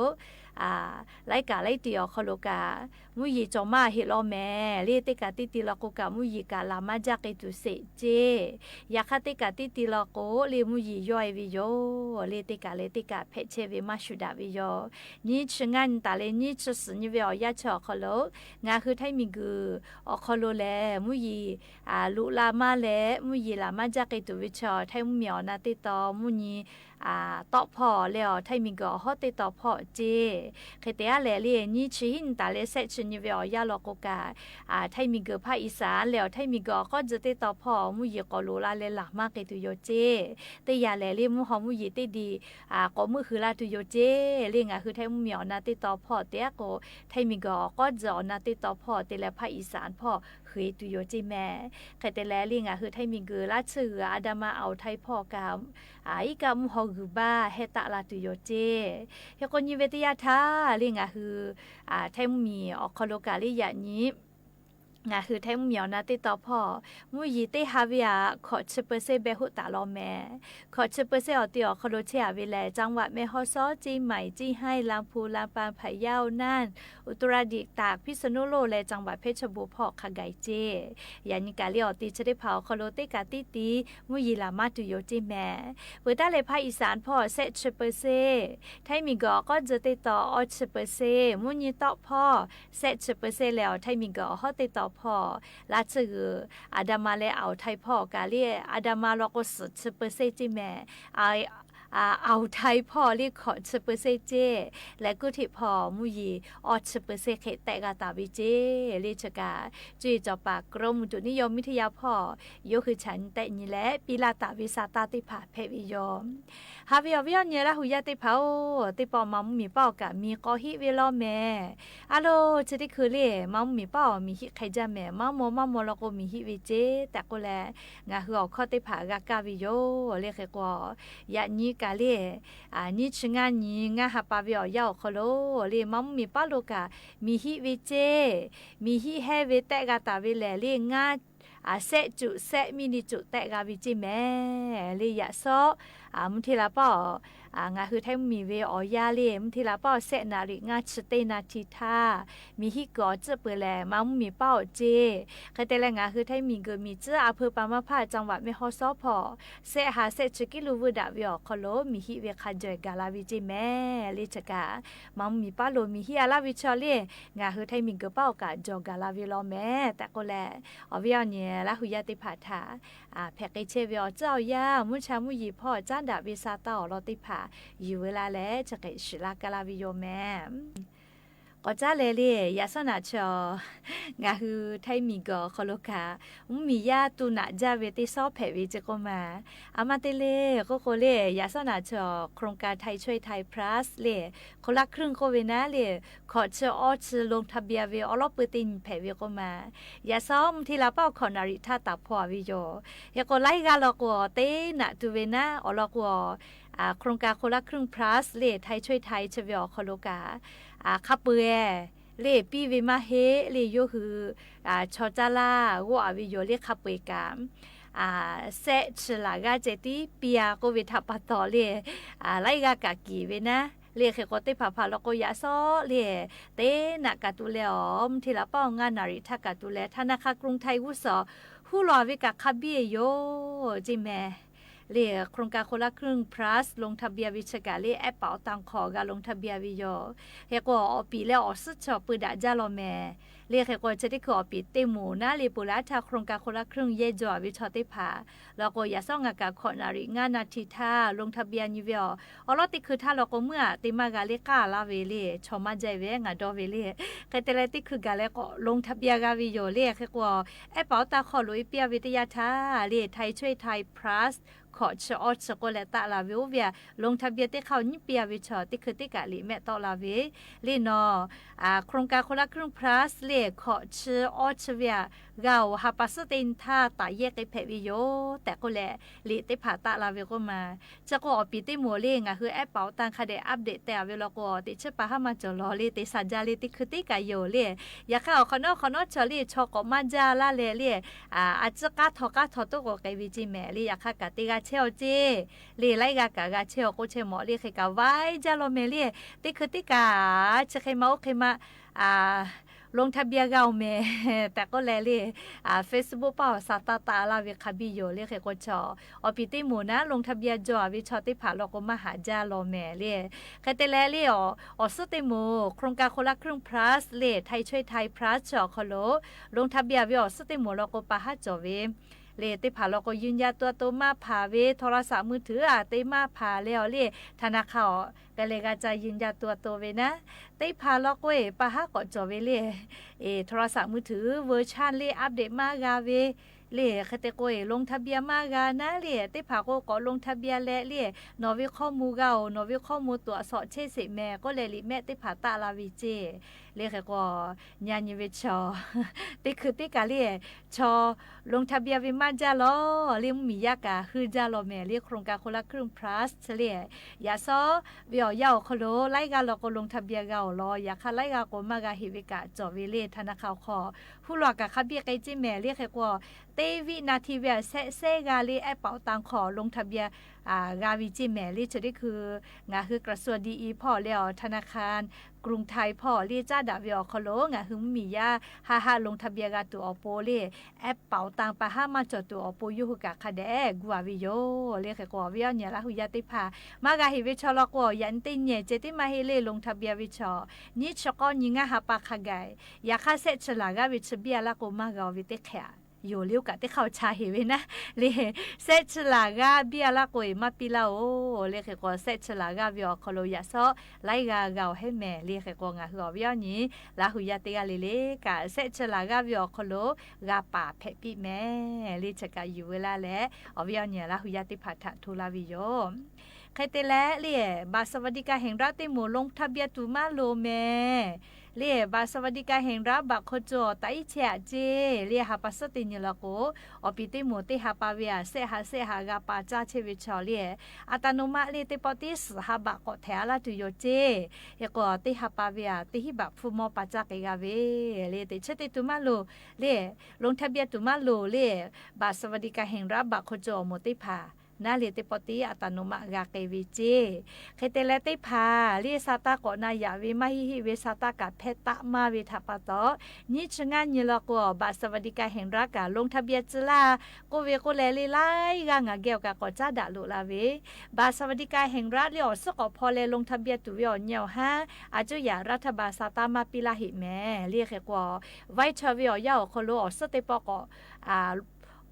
laiˉ kaꞈ laiˉ tiꞈ awˬ hk'aw lo kaꞈ mvuhˇ yeˬ cawˬ maˇ heˆ law mehˍ le. Teˇ kaꞈ teˇ ti law k'o kaꞈ mvuhˇ yeˬ kaꞈ laˬ maˇ jaˇ k'ai tuˬ sheˍ ceˇ. Yaꞈ hk'aˇ teˇ kaꞈ teˇ ti law k'o le mvuhˇ yeˬ yawˇ e ve yoˬ le. Teˇ kaꞈ leh teˇ kaꞈ hpehꞈ chehˇ ve maˇ shuˍ daꞈ ve yoˬ. Nyiˇ chi ngaˇ nyi taˍ leh nyiˇ chi suhˍ nyi ve awˬ yanˇ chi awˬ hk'aw lo ngaˬ hui htaiˇ miˬ guiˬ awˬ hk'aw lo lehˬ mvuhˇ yeˬ loꞈ la maˇ leh mvuhˇ yeˬ laˬ maˇ jaˇ k'ai tuˬ ve chi htaiˇ mvuhˇ miˬ awˬ na teˇ taw mvuhˇ nyi tawˆ hpawˇ leh awˬ htaiˇ miˬ guiˬ awˬ hawˉ teˇ taw hpawˇ ceˇ. Hk'e te aˉ lehˬ le nyiˇ chi hiˉ nyi taˍ leh shehˆ chi nyi ve awˬ yanˇ law k'o kaꞈ htaiˇ miˬ guiˬ hpaˇ อีสาน leh awˬ htaiˇ miˬ guiˬ awˬ k'awˉ tzuh teˇ taw hpawˇ mvuhˇ yeˬ k'awꞈ loꞈ la leh laˬ maˇ k'ai tuˬ yoˬ ceˇ. Teˇ yanˇ lehˬ le mvuhˇ haw mvuhˇ yeˬ teˇ diˬ k'awꞈ meuˆ hui la tuˬ yoˬ ceˇ le. Ngaˬ hui htaiˇ mvuhˇ miˬ awˬ na teˇ taw hpawˇ te aˉ k'o htaiˇ miˬ guiˬ awˬ k'awˉ tzuh awˬ na teˇ taw hpawˇ te leh hpaˇ อีสาน hpawˇ hui e tuˬ yoˬ ceˇ mehˍ. Hk'e te leh le ngaˬ hui htaiˇ miˬ guiˬ laˇ tsuhˇ g'uiˬ อันดามัน อ่าวไทย hpawˇ kaꞈ iˉ kaˆ mvuhˇ haw g'uiˬ baˇ heh taˆ la tuˬ yoˬ ceˇ. Hk'e k'o nyi ve teˇ yanˇ htaˇ le ngaˬ hui htaiˇ mvuhˇ miˬ awˬ hk'aw lo kaꞈ le yaꞈ nyi ngaˬ hui htaiˇ mvuhˇ miˬ awˬ na teˇ taw hpawˇ mvuhˇ yeˬ teˇ ha ve aꞈ hkawꞈ chi เปอร์เซ็นต์ beh hoˆ taˍ law mehˍ. Hkawꞈ chi เปอร์เซ็นต์ awˬ te awˬ hk'aw lo chehˇ a ve lehˬ จังหวัดแม่ฮ่องสอน เชียงใหม่ เชียงราย ลำพูน ลำปาง พะเยา น่าน อุตรดิตถ์ ตาก พิษณุโลก leh จังหวัดเพชรบูรณ์ hpawˇ hk'a gaˬ ceˇ. Yaꞈ nyi kaꞈ le awˬ te chi teˇ hpaˍ awˬ hk'aw lo teˇ kaꞈ teˇ ti mvuhˇ yeˬ laˬ maˇ tuˬ yoˬ ceˇ mehˍ. Peuˬ taˉ leh hpaˇ อีสาน hpawˇ shehˆ chi เปอร์เซ็นต์, htaiˇ miˬ guiˬ awˬ k'awˉ tzuh teˇ taw awˇ chi เปอร์เซ็นต์, mvuhˇ nyi tawˆ hpawˇ shehˆ chi เปอร์เซ็นต์ leh awˬ htaiˇ miˬ guiˬ awˬ hawˉ teˇ taw hpawˇ laˇ tsuhˇ g'uiˬ อันดามัน leh อ่าวไทย hpawˇ kaꞈ le อันดามัน law k'o suhˍ chi เปอร์เซ็นต์ ceˇ mehˍ. อ่าวไทย hpawˇ le hkawꞈ chi เปอร์เซ็นต์ ceˇ leh กรุงเทพ hpawˇ mvuhˇ yeˬ awˇ chi เปอร์เซ็นต์ hk'e tehˆ g'a taˍ ve ceˇ le. Chi kaꞈ cuˇ yiˍ cawˬ paˍ กรมอุตุนิยมวิทยา hpawˇ yawˇ hui chaꞈ nyi tehˆ nyi leh piˇ laˇ taˍ ve sa taˇ teˇ hpaˍ hpehꞈ ve yoˬ. Haꞈ ve awˬ viˉ awˬ nyi Laˇ huˍ yaˇ teˇ hpaˍ-oˬ, teˇ pawˆ ma mvuhˇ miˬ paˉ awˬ kaꞈ miˬ k'aw hiˆ ve law mehˍ. A lo, chi teˇ hkui le ma mvuhˇ miˬ paˉ awˬ miˬ hiˆ hk'e jaˇ mehˍ. Maˇ maw maˇ maw law k'o miˬ hiˆ ve ceˇ tehꞈ k'oˆ leh, ngaˬ hui awˬ hkawˇ teˇ hpaˍ g'a kaˇ ve yoˬ le. Hk'e k'o, yaꞈ nyi kaꞈ le nyiˇ chi ngaˇ nyi ngaˇ ha pa ve awˬ yanˇ awˬ hk'aw lo le ma mvuhˇ miˬ paˉ lo kaꞈ miˬ hiˆ ve ceˇ. Miˬ hiˆ hehˇ ve tehˆ g'a taˍ ve lehˬ le ngaˇ shehˆ cuꞈ shehˆ มิลลิเมตร tehˆ g'a ve ceˇ mehˍ le. Yaꞈ shawˉ mvuhˇ hteˇ la paˉ awˬ ngaˬ hui htaiˇ mvuhˇ miˬ ve awˬ yanˇ le mvuhˇ hteˇ la paˉ awˬ shehˆ นาที ngaˇ chi teˇ นาที htaˇ miˬ hiˆ kuiˬ awˬ tcuhˆ peuˬ lehˬ ma mvuhˇ miˬ paˉ awˬ ceˇ. Hk'e te leh ngaˬ hui htaiˇ miˬ guiˬ miˬ tcuhˉ a hpeu pa maˇ hpaˇ จังหวัดแม่ฮ่องสอน hpawˇ shehˆ ha shehˆ chi กิโล veuˇ daꞈ ve awˬ hk'aw lo miˬ hiˆ ve hk'a jawˬ gaˬ la ve ceˇ mehˍ le. Chi kaꞈ ma mvuhˇ miˬ paˉ lo miˬ hiˆ a laˇ ve chaw le ngaˬ hui htaiˇ miˬ guiˬ paˉ awˬ kaꞈ jawˬ gaˬ la ve law mehˍ tehꞈ k'oˆ leh, awˬ viˉ awˬ nyi Laˇ huˍ yaˇ teˇ hpaˍ htaꞈ hpehꞈ k'ai chehˇ ve awˬ ceuˬ awˬ yanˇ mvuhˇ cha mvuhˇ yeˬ hpawˇ caˉ daꞈ ve sa taˇ awˬ lawn teˇ hpaˍ yuˬ veu la leh chi hk'e shiˍ laˇ kaˇ laˇ ve yoˬ mehˍ. K'awꞈ caˉ leh le, yaꞈ shawˉ naꞈ chi awˬ, ngaˬ hui Htaiˇ miˬguiˬ awˬ hk'aw lo kaꞈ mvuhˇmiˬ yaˇ tuˬ naꞈ jaˇ ve teˇ shawˉ hpehꞈ ve ce k'oˆ ma. A ma te le k'oˆ k'o le, yaꞈ shawˉ naꞈ chi awˬ โครงการ ไทยช่วยไทย พลัส le, คนละครึ่ง k'oˆ ve naˉ le, hkawꞈ chi awˇ chi ลงทะเบียน ve awˉ lawˉ peu teˇ nyi hpehꞈ ve k'oˆ ma. Yaꞈ shawˉ mvuhˇ hteˇ la paˇ awˬ hkawꞈ naˍ riˍ htaˇ taˍ hpaw-a ve yoˬ. Hk'e k'o laiˉ g'aˇ law k'o, teˇ naꞈ tuˬ ve naˉ awˬ lawn k'o, โครงการ คนละครึ่ง พลัส le, ไทยช่วยไทย chi ve awˬ hk'aw lo kaꞈ hk'a peu-eˬ le, piˇ ve maˇ heˆ le, yawˇ hui chaw caˇ laˇ g'awˆ-a ve yoˬ le. Hk'a peu-eˬ kaꞈ, sehˆ chi laˬ g'aˇ ceh tiˉ piˇ-a k'oˆ ve htaꞈ pa taw le, laiˉ g'aˇ kaꞈ kiˍ ve naˉ le. Hk'e k'o teˇ hpaˍ hpaˍ law k'o, yaꞈ shawˉ le, teˇ naꞈ kaꞈ tuˬ leh awˬ mvuhˇ hteˇ la paˇ awˬ ngaˇ naˍ riˍ htaˇ kaꞈ tuˬ leh ธนาคารกรุงไทย g'uˇ suhˍ huˉ lawˬ ve kaꞈ hk'a biˇ-e yoˬ ce mehˍ. Le, โครงการ คนละครึ่ง พลัส ลงทะเบียน ve chi kaꞈ le, แอปเป๋าตัง hk'aw g'a ลงทะเบียน ve yoˬ. Hk'e k'o awˬ piˍ leh awˬ suhˉ chaw peu daꞈ jaˇ law mehˍ. Le, hk'e k'o chi teˇ hkui awˬ piˍ teˇ moˍ naˉ le, peuˬ laˇ htaˇ โครงการ คนละครึ่ง yehˇ jaw-a ve chaw teˇ hpaˍ law k'o, yaꞈ shawˉ ngaˬ kaꞈ hkawꞈ naˍ riˍ ngaˇ naˍ htiꞈ htaˇ ลงทะเบียน nyi ve awˬ, awˬ lawˉ teˇ hkui htaˇ law k'o, meuˇ aꞈ te maˇ g'a le, k'aˇ laˇ ve le, chaw maˇ jaˇ ve ngaˬ dawˇ ve le. Hk'e te leh teˇ hkui gaˬ leh k'awꞈ ลงทะเบียน g'a ve yoˬ le. Hk'e k'o แอปเป๋าตัง hk'aw loꞈ-e piˇ-a ve teˇ yanˇ htaˇ le, ไทยช่วยไทย พลัส hkawꞈ chi awˇ chi k'oˆ leh taˆ la ve oˇ ve aꞈ ลงทะเบียน teˇ hk'aˇ awˬ nyiˉ piˇ-a ve chaw teˇ hkui teˇ kaꞈ liꞈ mehˆ tawˆ la ve le. Nawˬ โครงการ คนละครึ่ง พลัส le, hkawꞈ chi awˇ chi ve aꞈ g'a-oˬ, ha pa suhˉ teˇ nyi htaˇ taˍ yehˇ k'ai hpehꞈ ve yoˬ tehꞈ k'oˆ leh, liꞈ teˇ hpaˍ taˆ la ve k'oˆ ma. Chi k'o awˬ piˍ teˇ moˍ le, ngaˬ hui แอปเป๋าตัง hk'a dehꞈ update teh-a ve law k'o, teꞈ chiˉ pa haˉ maˇ cawˬ lawˬ le, te sha jaˇ le, teˇ hkui teˇ kaꞈ yoˬ le. Yaꞈ hk'aˇ awˬ hk'awꞈ nawˉ hk'awꞈ nawˉ chaw le, chaw k'awꞈ maˇ jaˇ laˇ leh le, a ciˉ k'aˉ htaw k'aˉ htaw toˉ k'o k'ai ve ce mehˍ le. Yaꞈ hk'aˇ kaꞈ te g'a chehˇ-aw ce le, laiˉ g'aˇ kaꞈ g'a chehˇ-aw k'oˆ chehˇ mawˬ le. Hk'e kaꞈ vaiˇ jaˇ law mehˍ le, teˇ hkui teˇ kaꞈ chi hk'e ma oˇ hk'e ma ลงทะเบียน g'a-oˬ mehˍ tehꞈ k'oˆ leh le, Facebook paˇ awˬ sa taˇ taˆ laˇ ve hk'a biˇ yoˬ le. Hk'e k'o chaw awˬ piˍ teˇ moˍ naˉ ลงทะเบียน jaw-a ve chaw teˇ hpaˍ law k'o maˇ haꞈ jaˇ law mehˍ le. Hk'e te leh le, awˬ suhˉ teˇ moˍ โครงการ คนละครึ่ง พลัส le, ไทยช่วยไทย พลัส chi awˬ hk'aw lo ลงทะเบียน ve awˬ suhˉ teˇ moˍ law k'o pa haˉ cawˬ ve le. Teˇ hpaˍ law k'o ยืนยันตัวตน maˇ hpanˍ ve, โทรศัพท์มือถือ aꞈ te maˇ hpanˍ leh awˬ le, ธนาคาร awˬ k'ai leh g'a ca ยืนยันตัวตน ve naˉ. Teˇ hpaˍ law k'o-e pa haˉ k'awꞈ cawˬ ve le, โทรศัพท์มือถือ เวอร์ชัน le update maˇ g'a ve le. Hk'e te k'o-e ลงทะเบียน maˇ g'a naˉ le, teˇ hpaˍ k'o k'awꞈ ลงทะเบียน leh le, nawˬ ve ข้อมูล g'a-oˬ, nawˬ ve ข้อมูล ตรวจสอบ chehˇ sheˍ mehˍ k'oˆ leh liꞈ mehˆ teˇ hpaˍ taˆ la ve ce le. Hk'e k'o, nyi nyi ve chaw teˇ hkui teˇ kaꞈ le, chaw ลงทะเบียน ve maˇ jaˇ law le, mvuhˇmiˬ yaˇ kaꞈ heuˆ jaˇ law mehˍ le. โครงการ คนละครึ่ง พลัส chi le, yaꞈ shawˉ ve awˬ yanˇ awˬ hk'aw lo laiˉ g'aˇ law k'o ลงทะเบียน g'a-oˬ law. Yaꞈ hk'aˇ laiˉ g'aˇ k'o maˇ g'a heꞈ ve kaꞈ cawˬ ve le. ธนาคาร hk'aw huˉ lawˬ kaꞈ hk'a biˇ k'ai ce mehˍ le. Hk'e k'o teˇ วินาที ve aꞈ shehˆ shehˆ g'a le, แอปเป๋าตัง hk'aw ลงทะเบียน g'a ve ce mehˍ le. Chi teˇ hkui ngaˬ hui กระทรวงดีอี hpawˇ leh awˬ ธนาคารกรุงไทย hpawˇ le caˉ daꞈ ve awˬ hk'aw lo ngaˬ hui mvuhˇmiˬ yaˇ haˆ haˆ ลงทะเบียน g'a tuˬ awˬ pon le, แอปเป๋าตัง pa haˉ maˇ cawˬ tuˬ awˬ pon yawˇ hui kaꞈ hk'a dehꞈ gu-a ve yoˬ le. Hk'e k'o awˬ viˉ awˬ nyi Laˇ hu yaˇ teˇ hpaˍ maˇ g'a heꞈ ve chaw law k'o, yaꞈ nyi teˇ nyi ceh tiˉ maˇ heˆ le, ลงทะเบียน ve chaw nyiˇ chi k'awˇ nyi ngaˇ ha pa hk'a gaˬ, yaꞈ hk'aˇ shehˆ chi laˬ g'aˇ ve chi biˇ-a laˇ k'o maˇ g'a-o ve teˇ hk'e-a yoˬ le. Oˇ kaꞈ teˇ hk'aˇ awˬ ca heꞈ ve naˉ le, shehˆ chi laˬ g'aˇ biˇ-a laˇ k'o-e maˇ piˇ laˇ-oˬ le. Hk'e k'o shehˆ chi laˬ g'aˇ ve awˬ hk'aw lo yaꞈ shawˉ laiˉ g'aˇ g'a-oˬ hehnˇ mehˍ le. Hk'e k'o ngaˬ hui awˬ viˉ awˬ nyi Laˇ hu yaˇ teˇ g'aˇ le le kaꞈ shehˆ chi laˬ g'aˇ ve awˬ hk'aw lo g'a paˍ hpehꞈ piˇ mehˍ le. Chi kaꞈ yuˬ ve laˇ leh awˬ viˉ awˬ nyi Laˇ hu yaˇ teˇ hpaˍ htaꞈ hto laˇ ve yoˬ. Hk'e te leh le, บัตรสวัสดิการแห่งรัฐ teˇ moˍ ลงทะเบียน tuˬ maˇ loˍ mehˍ le. บัตรสวัสดิการแห่งรัฐ บัตรคนจน awˬ taꞈ iˉ chehˇ-aꞈ ce le. Ha pa suhˉ teˇ nyi law k'o, awˬ piˍ teˇ moˍ teˇ ha pa ve aꞈ shehˆ ha shehˆ ha g'a pa caˇ chehˇ ve chaw le, อัตโนมัติ le teˇ pawˆ tiˉ suhˍ ha baꞈ k'awꞈ htehꞈ-a laˇ tuˬ yoˬ ce. Hk'e k'o teˇ ha pa ve aꞈ teˇ hinˉ baꞈ hpu mawˇ pa caˇ k'ai g'a ve le. Teꞈ chiˉ te tuˬ maˇ loˍ le, ลงทะเบียน tuˬ maˇ loˍ le. บัตรสวัสดิการแห่งรัฐ บัตรคนจน awˬ moˍ teˇ hpaˍ naˉ le teˇ pawˆ tiˉ อัตโนมัติ g'a k'ai ve ce. Hk'e te leh teˇ hpaˍ le sa taˇ k'awꞈ na yaꞈ ve maˇ heˆ heˆ ve sa taˇ kaꞈ hpehˇ taˆ maˇ ve htaꞈ pa taw, nyiˇ chi ngaˇ nyi law k'o, บัตรสวัสดิการแห่งรัฐ kaꞈ ลงทะเบียน tcuh laˇ k'oˆ ve k'oˆ leh le, laiˉ g'aˇ ngaˬ geh awˬ kaꞈ k'awꞈ caˉ daꞈ loꞈ la ve, บัตรสวัสดิการแห่งรัฐ le awˬ suhˉ k'awꞈ hpaw leh ลงทะเบียน tuˬ ve awˬ nyi awˬ haˉ a cuˇ yaꞈ รัฐบาล sa taˇ maˇ piˇ laˇ heꞈ mehˍ le. Hk'e k'o, vaiˇ chaw ve awˬ yanˇ awˬ hk'aw lo awˬ suhˉ teˇ pawˆ k'awꞈ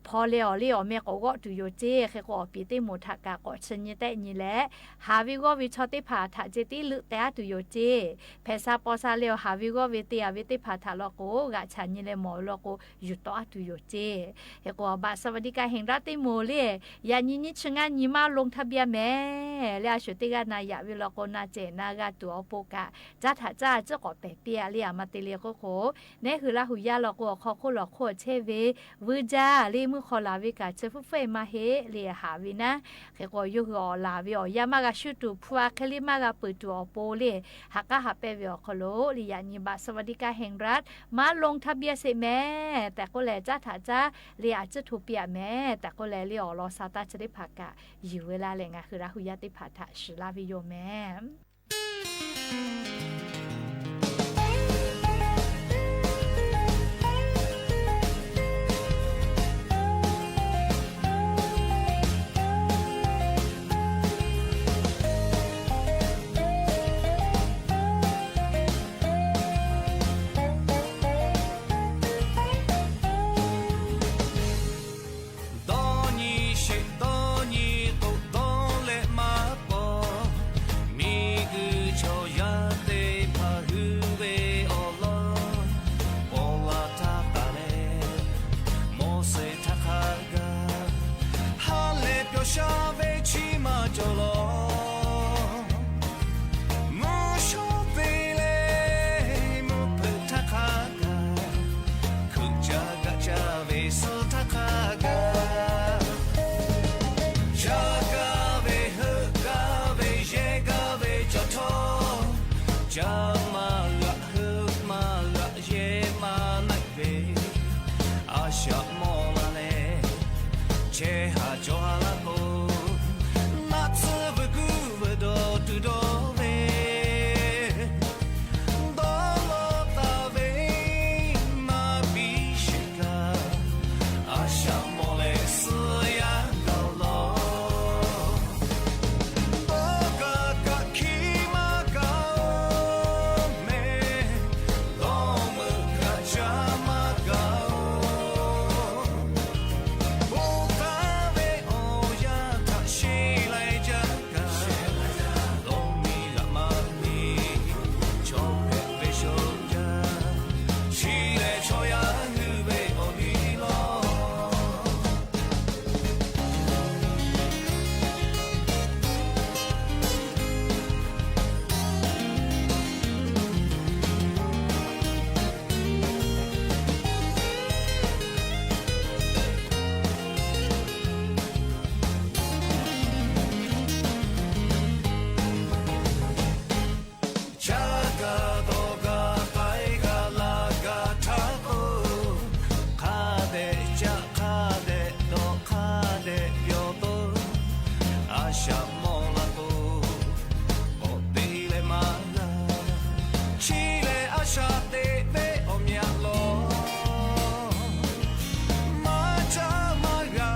hpaw leh awˬ liˇ awˬ meh k'awꞈ g'awˆ tuˬ yoˬ ceˇ. Hk'e k'o, awˬ piˍ teˇ moˍ htaꞈ kaꞈ k'awꞈ chi nyi tehˆ nyi leh, haˍ ve g'awˇ ve chaw teˇ hpaˍ htaꞈ ceh tiˉ leuˆ teh aˉ tuˬ yoˬ ceˇ. Hpehꞈ sha paw sha leh awˬ haˍ ve g'awˇ ve te yaꞈ ve teˇ hpaˍ htaꞈ law k'o, g'aꞈ chaꞈ nyi leh mawˬ ve law k'o, yuˬ tawˆ aˉ tuˬ yoˬ ceˇ. Hk'e k'o, บัตรสวัสดิการแห่งรัฐ teˇ moˍ le, yaꞈ nyi nyiˇ chi ngaˇ nyi maˇ lonˉ htaˇ biˇ a mehˍ le. A shuˍ teˇ g'aˇ na yaꞈ ve law k'o, na cehˬ na g'a tuˬ awˬ pon kaꞈ, caˇ htaꞈ caˇ ciˉ k'awꞈ pehˬ piˇ a le. A ma te le k'oˆ k'o, nehˉ hui Laˇ hu yaˇ law k'o, awˬ hk'aw hk'oˆ lawˬ hk'oˆ chehˇ ve vuiˇ jaˇ le, mvuhˇ hk'aw laˬ ve kaꞈ chi hpfuhˇ hpfuhˇ e maˇ heˆ le, haˍ ve naˉ. Hk'e k'o, yawˇ hui awˬ laˬ ve awˬ yanˇ maˇ g'a shuˉ tuˬ, hpu a hk'e le maˇ g'a peuˬ tuˬ awˬ pon le, ha k'aˉ ha pehˇ ve awˬ hk'aw lo le, yaꞈ nyi บัตรสวัสดิการแห่งรัฐ maˇ lonˉ htaˇ biˇ a sheˍ mehˍ tehꞈ k'oˆ leh, caˇ htaꞈ caˇ le, a ciˉ hto piˇ a mehˍ tehꞈ k'oˆ leh le, awˬ lawn sha taˇ chi teˇ hpaˍ kaꞈ yuˬ ve laˇ leh, ngaˬ hui Laˇ hu yaˇ teˇ hpaˍ htaꞈ shiˍ laˇ ve yoˬ mehˍ. Dawˇ nyi sheˍ dawˇ nyi k'o, dawˇ leh maˇ paw. Miˬguiˬ chaw yaˇ teˇ hpaˍ hui ve awˬ lawn paw la htaˇ taˍ leh, mawˬ sheˍ htaˇ hk'a gaˬ ha lehˬ pyawˬ sha ve chi maˇ cawˬ lawˬ. Mvuhˇ shawˉ te leh mvuhˇ hpeuꞈ htaˇ hk'a gaˬ, hkeuꞈ caˇ gaꞈ caˇ ve suh htaˇ hk'a gaˬ, caˇ gaˇ ve heuˆ gaˇ ve yehˇ gaˇ ve cawˬ htawˇ, caˇ maˇ g'aꞈ heuˆ maˇ g'aꞈ yehˇ maˇ naˆ ve a shaꞈ mawˬ la leh, chehˇ ha cawˬ ha laˇ k'o, naˆ tsuhˇ vuiˬ guˇ vuiˬ dawˬ tuˬ dawˬ ve, dawˇ law taˍ ve maˇ biˇ sheˍ kaꞈ, a shaꞈ mawˬ leh suh yaˇ gaˬ lawˬ. Dawˇ kaꞈ kaꞈ hkiˇ maˇ gaˬ-oˬ mehˍ, dawˇ meuꞈ kaꞈ caˇ maˇ gaˬ-oˬ. Bon taˍ ve awˬ yanˇ htaꞈ sheˍ laiˬ jaˇ kaꞈ, dawˇ miˬ g'aꞈ maˇ miˬ chaw hpehꞈ ve shoˍ jaˇ, chi lehˬ chaw yaˇ hui ve awˬ liˇ lawˬ. Caˇ gaˇ dawˬ gaˇ k'ai gaˇ laˇ gaˇ htaˇ k'o, hk'a dehꞈ caˇ hk'a dehꞈ dawˬ hk'a dehꞈ yawˬ to, a shaꞈ mawˬ la k'o, k'awꞈ te leh maˇ g'a. Chi lehˬ a shaꞈ teꞈ ve awˬ meh aꞈ lawˬ. Maˇ caˇ maˇ g'a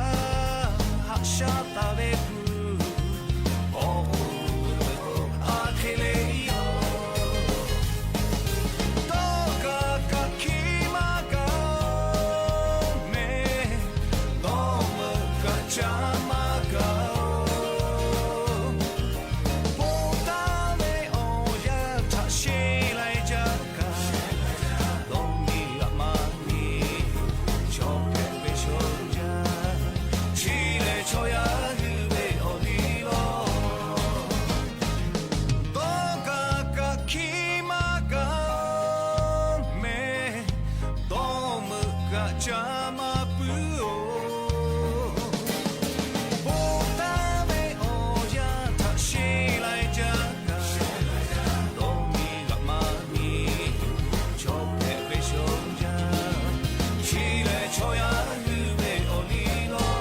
haꞈ shaˉ taˍ ve kuˬ, awˬ k'oˍ a hk'e le yoˬ. Dawˇ kaꞈ kaꞈ hkiˇ maˇ gaˬ-oˬ mehˍ, dawˇ meuꞈ kaꞈ caˇ maˇ gaˬ-oˬ. Bon taˍ ve awˬ yanˇ htaꞈ sheˍ laiˬ jaˇ kaꞈ, dawˇ miˬ g'aꞈ maˇ miˬ chaw hpehꞈ ve shoˍ jaˇ, chi lehˬ chaw yaˇ hui ve awˬ liˇ lawˬ. Dawˇ kaꞈ kaꞈ hkiˇ maˇ gaˬ-oˬ mehˍ, dawˇ meuꞈ kaꞈ caˇ maˇ puiˉ-oˬ. Bon taˍ ve awˬ yanˇ htaꞈ sheˍ laiˬ jaˇ kaꞈ, dawˇ miˬ g'aꞈ maˇ miˬ chaw hpehꞈ ve shoˍ jaˇ, chi lehˬ chaw yaˇ hui ve awˬ liˇ lawˬ.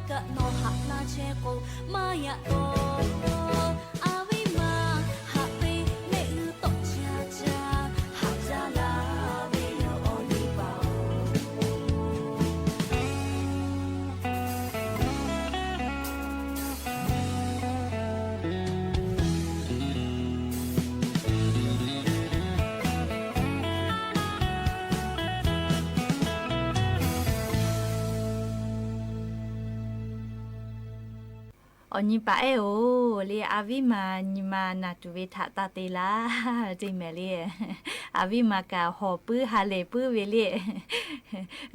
Kaꞈ nawˬ haꞈ na chehˇ k'o, maˇ yaꞈ k'aw, a viˉ ma haꞈ ve mehˆ g'uˇ tawˆ ca ca, haꞈ jaˇ la ve yoˬ, awˬ liˇ paˍ-oˬ. Awˬ nyi paˍ ehˉ-oˬ, le a viˉ ma nyi ma naˬ tuˬ ve htaꞈ taˇ te laˇ, teˇ mehˍ le. A viˉ ma kaꞈ hawˬ puiˉ ha lehˬ puiˉ ve le.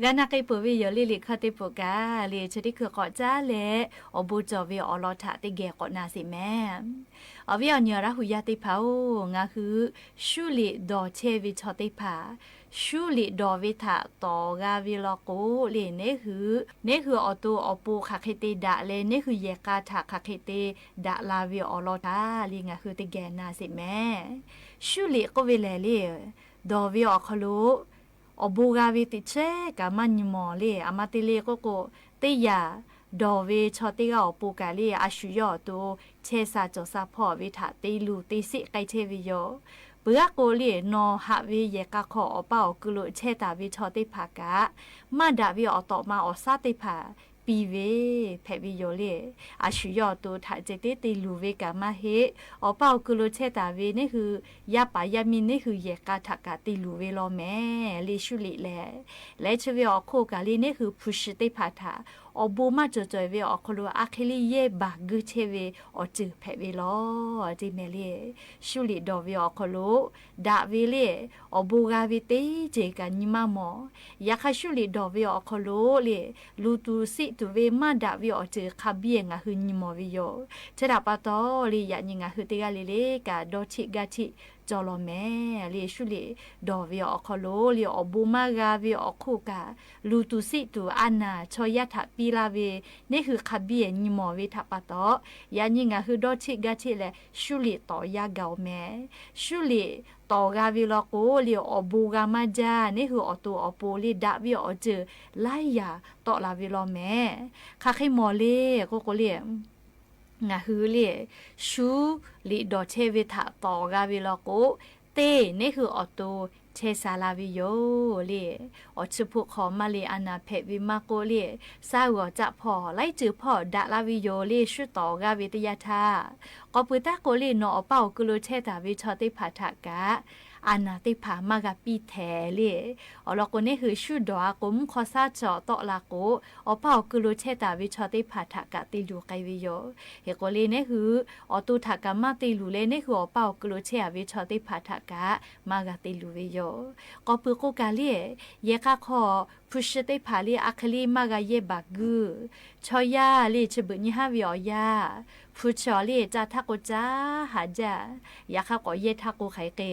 G'a na k'ai peuˬ ve yoˬ le. Liꞈ hkawˇ teˇ peuˬ kaꞈ le, chi teˇ hkui k'awꞈ caˉ leh awˬ bon cawˬ ve awˬ lawn htaꞈ teˇ geh k'awꞈ na sheˍ mehˍ. Awˬ viˉ awˬ nyi awˬ Laˇ hu yaˇ teˇ hpaˍ-oˬ, ngaˬ hui shuˉ liꞈ dawˬ chehˇ ve chaw teˇ hpaˍ, shuˉ liꞈ dawˬ ve htaꞈ tawˍ g'a ve law k'o le, neˇ hui, neˇ hui awˬ to awˬ pon hk'aˬ hk'e te daꞈ leh, neˇ hui yehˬ k'a htaꞈ hk'aˬ hk'e te daꞈ la ve awˬ lawn htaꞈ le ngaˬ hui teˇ geh na sheˍ mehˍ. Shuˉ liꞈ k'oˆ ve lehˬ le, dawˬ ve awˬ hk'aw lo awˬ bon g'a ve teꞈ chehˇ kaꞈ maˇ nyi mawˬ le. A ma te le k'oˆ k'o, teˇ yanˇ dawˬ ve chaw teˇ g'aˇ awˬ pon kaꞈ le, a shu yawˇ awˬ to chehˇ sha cawˬ sha hpawˇ ve htaꞈ te luˬ te sheˆ k'ai chehˇ ve yoˬ. Peuˬ aˉ k'o le, nawˬ haꞈ ve yehˬ k'a hk'aw awˬ paˇ awˬ kui lo chehˇ taˍ ve chaw teˇ hpaˍ kaꞈ, maˇ daꞈ ve awˬ tawꞈ ma awˬ shaˉ teˇ hpaˍ piˇ ve hpehꞈ ve yoˬ le. A shu yawˇ awˬ to htaꞈ ceh tiˉ te luˬ ve kaꞈ maˇ heˆ. Awˬ paˇ awˬ kui lo chehˇ taˍ ve neˇ hui yaˇ paˍ yaˇ miˇ neˇ hui yehˬ k'a htaꞈ kaꞈ te luˬ ve law mehˍ le, shuˉ liꞈ lehˬ. Leh chi ve awˬ hk'oˆ kaꞈ le, neˇ hui hpu shi teˇ hpaˍ htaꞈ awˬ bon maˇ cawˬ cawˬ ve awˬ hk'aw lo a hk'e le yehˇ baˬ guˇ chehˇ ve awˬ ceuˬ hpehꞈ ve law, teˇ mehˍ le. Shuˉ liꞈ dawˬ ve awˬ hk'aw lo daꞈ ve le, awˬ bon g'a ve teˇ ceuˬ kaꞈ nyi maˇ mawˬ. Yaꞈ hk'aˇ, shuˉ liꞈ dawˬ ve awˬ hk'aw lo le, luˬ tuˬ siˆ tuˬ ve maˇ daꞈ ve awˬ ceuˬ hk'a biˇ ngaˬ hui nyi mawˬ ve yoˬ. Chi htaꞈ pa taw le, yaꞈ nyi ngaˬ hui teˇ g'aˇ le le kaꞈ dawˇ cheˆ gaˇ cheˆ cawˬ law mehˍ le. Shuˉ liꞈ dawˬ ve awˬ hk'aw lo le, awˬ bon maˇ g'a ve awˬ hk'oˆ kaꞈ, luˬ tuˬ siˆ tuˬ a naˍ chaw yaˇ htaꞈ piˇ laˇ ve neˇ hui hk'a biˇ nyi mawˬ ve htaꞈ pa taw, yaꞈ nyi ngaˬ hui dawˇ cheˆ gaˇ cheˆ leh shuˉ liꞈ tawˍ yaˇ gaˬ-oˬ mehˍ. Shuˉ liꞈ tawˍ g'a ve law k'o le, awˬ bon g'a maˇ jaˇ, neˇ hui awˬ to awˬ pon le daꞈ ve awˬ ceuˬ laiˉ yaꞈ tawˆ la ve law mehˍ. Hk'aˬ hk'e mawˬ le k'oˆ k'o le, ngaˬ hui le shuˉ liꞈ dawˬ chehˇ ve htaꞈ tawˍ g'a ve law k'o, teˇ neˇ hui awˬ to chehˇ sha la ve yoˬ le. Awˬ chi hpu hk'aw maˇ le a naˍ hpehꞈ ve maˇ k'oˆ le, shaˉ g'awˬ caˆ hpawˇ laiˉ ceuˬ hpawˇ daꞈ la ve yoˬ le, shuˉ tawˍ g'a ve teˇ yanˇ htaˇ. K'awꞈ peuˬ taˉ k'o le, nawˬ awˬ paˇ awˬ kui lo chehˇ taˍ ve chaw teˇ hpaˍ htaꞈ kaꞈ a naˍ teˇ hpaˍ maˇ g'a piˇ htehˍ le. Awˬ lawn k'o, neˇ hui shuˉ dawˬ a k'o, mvuhˇ hk'aw shaˉ chaw tawˆ la k'o, awˬ paˇ awˬ kui lo chehˇ taˍ ve chaw teˇ hpaˍ htaꞈ kaꞈ te luˬ k'ai ve yoˬ. Hk'e k'o le, neˇ hui awˬ to htaꞈ kaꞈ maˇ te luˬ leh, neˇ hui awˬ paˇ awˬ kui lo chehˇ a ve chaw teˇ hpaˍ htaꞈ kaꞈ maˇ g'a te luˬ ve yoˬ. K'awꞈ peuˬ k'o kaꞈ le, yehˬ k'a hk'aw hpu shi teˇ hpaˍ le a hk'e le maˇ g'a yehˇ baˬ guˇ. Chaw yaˇ le chi beuꞈ nyi haˉ ve awˬ yanˇ, hpu chi awˬ le ca htaˇ k'o caˇ haˍ jaˇ. Yaꞈ hk'aˇ k'awꞈ yehˇ htaˇ k'o hk'aˬ hk'e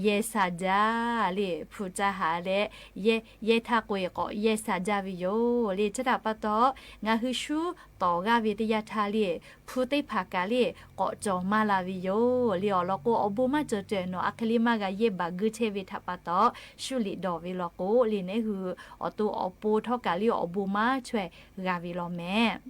yehˇ sha jaˇ le, hpu caˇ haˍ leh yehˇ, yehˇ htaˇ k'o e k'awꞈ yehˇ sha jaˇ ve yoˬ le. Chi htaꞈ pa taw, ngaˬ hui shuˉ tawˍ g'a ve teˇ yanˇ htaˇ le, hpu teˇ hpaˍ kaꞈ le k'awꞈ cawˬ maˇ la ve yoˬ le. Awˬ lawn k'o, awˬ bon maˇ cawˬ cawehˬ nawˬ a hk'e le maˇ g'a yehˇ baˬ guˇ chehˇ ve htaꞈ pa taw, shuˉ liꞈ dawˬ ve law k'o le, neˇ hui awˬ to awˬ pon htawˇ kaꞈ le awˬ bon maˇ chaweh g'a ve law mehˍ.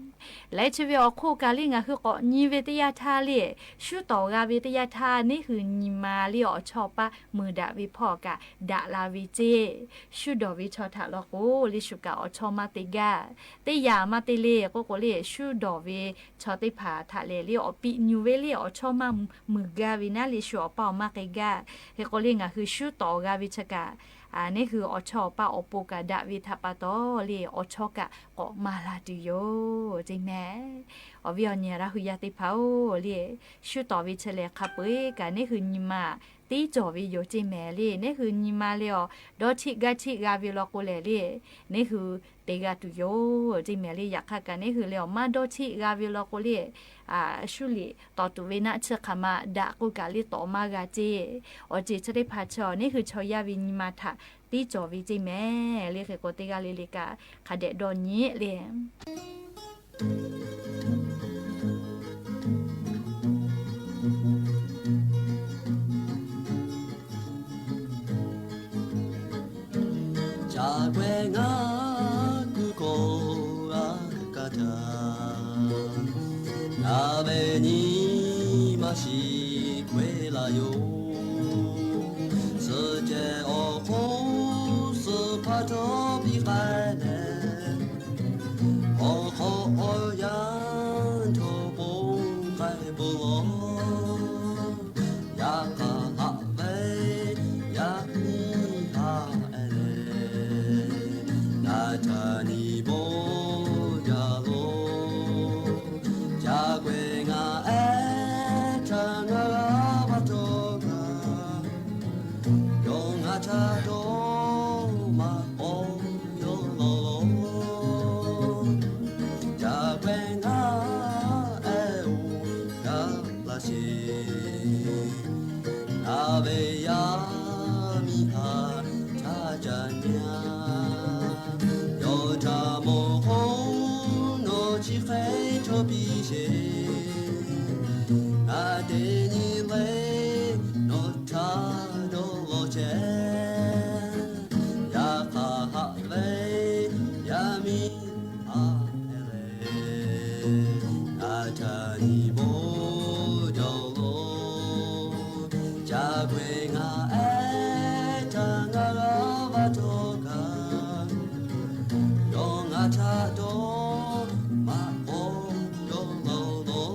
Leh chi ve awˬ hk'oˆ kaꞈ le, ngaˬ hui k'awꞈ nyi ve teˇ yanˇ htaˇ le, shuˉ tawˍ g'a ve teˇ yanˇ htaˇ, neˇ hui nyi ma le awˬ chawˇ paˇ meuˬ daꞈ ve hpawˇ kaꞈ daꞈ la ve ceˇ. Shuˉ dawˬ ve chaw htaꞈ law k'o le, shu kaꞈ awˬ chawˇ maˇ te gaˇ. Teˇ yanˇ maˇ te le k'oˆ k'o le, shuˉ dawˬ ve chaw teˇ hpaˍ htaꞈ lehˬ le, awˬ piꞈ nyu ve le awˬ chawˇ maˇ meuˬ gaˇ ve naˉ le, shu awˬ paˇ awˬ maˇ k'ai gaˇ. Hk'e k'o le, ngaˬ hui shuˉ tawˍ g'a ve chi kaꞈ, neˇ hui awˬ chawˇ awˬ paˇ awˬ pon kaꞈ daꞈ ve htaꞈ pa taw le, awˬ chawˇ kaꞈ k'awꞈ maˍ la tuˬ yoˬ ceˇ mehˍ. Awˬ viˉ awˬ nyi Laˇ hu yaˇ teˇ hpaˍ-oˬ le, shuˉ tawˍ ve chi lehˬ hk'a peu-eˬ kaꞈ neˇ hui nyi ma tiˉ cawˬ ve yoˬ ceˇ mehˍ le. Neˇ hui nyi ma le awˬ dawˇ cheˆ gaˇ cheˆ g'a ve law k'o lehˬ le, neˇ hui te g'a tuˬ yoˬ ceˇ mehˍ le. Yaꞈ hk'aˇ kaꞈ neˇ hui le awˬ maˇ dawˇ cheˆ g'a ve law k'o le, shuˉ liꞈ tawˍ tuˬ ve naˆ chi hk'aˬ ma daꞈ k'oˆ kaꞈ le tawˍ maˇ g'a ceˇ. Awˬ ceuˬ chi teˇ hpaˍ chi neˇ hui chaw yaˇ ve nyi ma htaꞈ tiˉ cawˬ ve ceˇ mehˍ le. Hk'e k'o teˇ g'aˇ le le kaꞈ hk'a dehꞈ dawˇ nyi le. Ca k'awehˇ ngaˬ kuˬ kawꞈ a kaꞈ htaˇ Nyi ma shiˍ k'oˆ e laˇ yoˬ. Suhˍ ceh awˬ hk'oˆ suhˍ hpaˇ htawˇ piˇ k'ai leh, awˬ hk'awꞈ awˬ yanˇ htawˇ ponˬ k'ai peuˬ law. Yaꞈ hk'aˇ haꞈ ve yaˇ miˇ haꞈ e leh, ngaˬ htaꞈ nyi bawˆ jaˇ law. Ca k'ehˬ ngaˬ ehˉ htaꞈ ngaˬ g'a va htawˇ kaꞈ, yawˇ ngaˬ htaꞈ dawˇ maꞈ k'aw yawˇ law law. Ca k'ehˬ ngaˬ ehˉ oˬ gaˬ laˇ sheˍ. Ngaˬ ve yaˇ miˇ htaꞈ htaˇ ca nyi a. Yawˇ htaꞈ mawˬ k'o, nawˬ chi hk'e chaw piˇ sheˍ. Ngaˬ teˇ nyi le nawˬ htaꞈ dawˇ law chehˇ. Yaꞈ hk'aˇ haꞈ ve yaˇ miˇ haꞈ e leh, ngaˬ htaꞈ nyi bawˆ jaˇ law. Ca k'ehˬ ngaˬ ehˉ htaꞈ ngaˬ g'a va htawˇ kaꞈ, yawˇ ngaˬ htaꞈ dawˇ maꞈ k'aw yawˇ law law.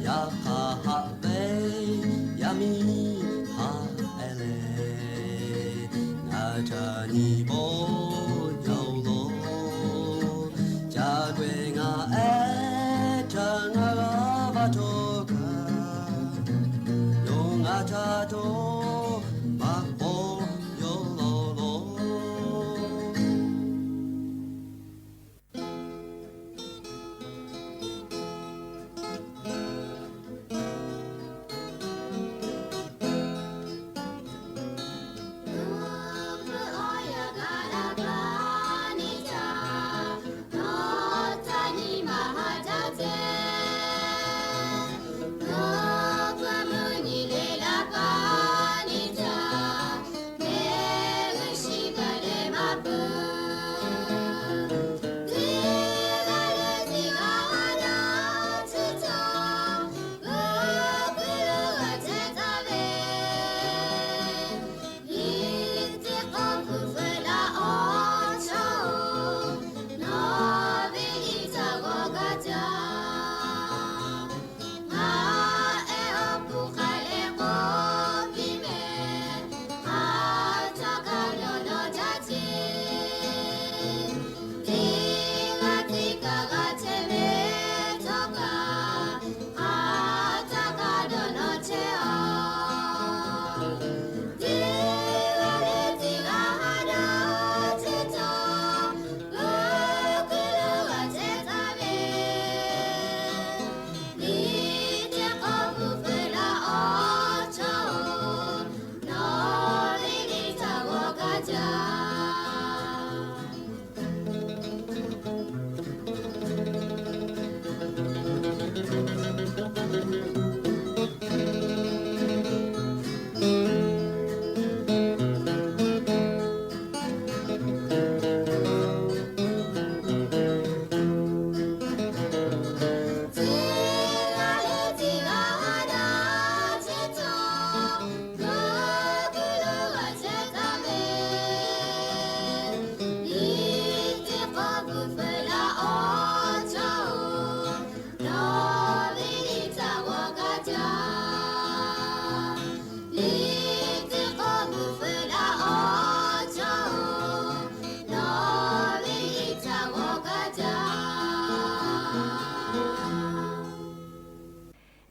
Yaꞈ hk'aˇ haꞈ ve yaˇ miˇ haꞈ e leh, ngaˬ htaꞈ nyi bawˆ jaˇ law. Ca k'ehˬ ngaˬ ehˉ htaꞈ ngaˬ g'a va htawˇ kaꞈ, yawˇ ngaˬ htaꞈ dawˇ maꞈ k'aw yawˇ law law.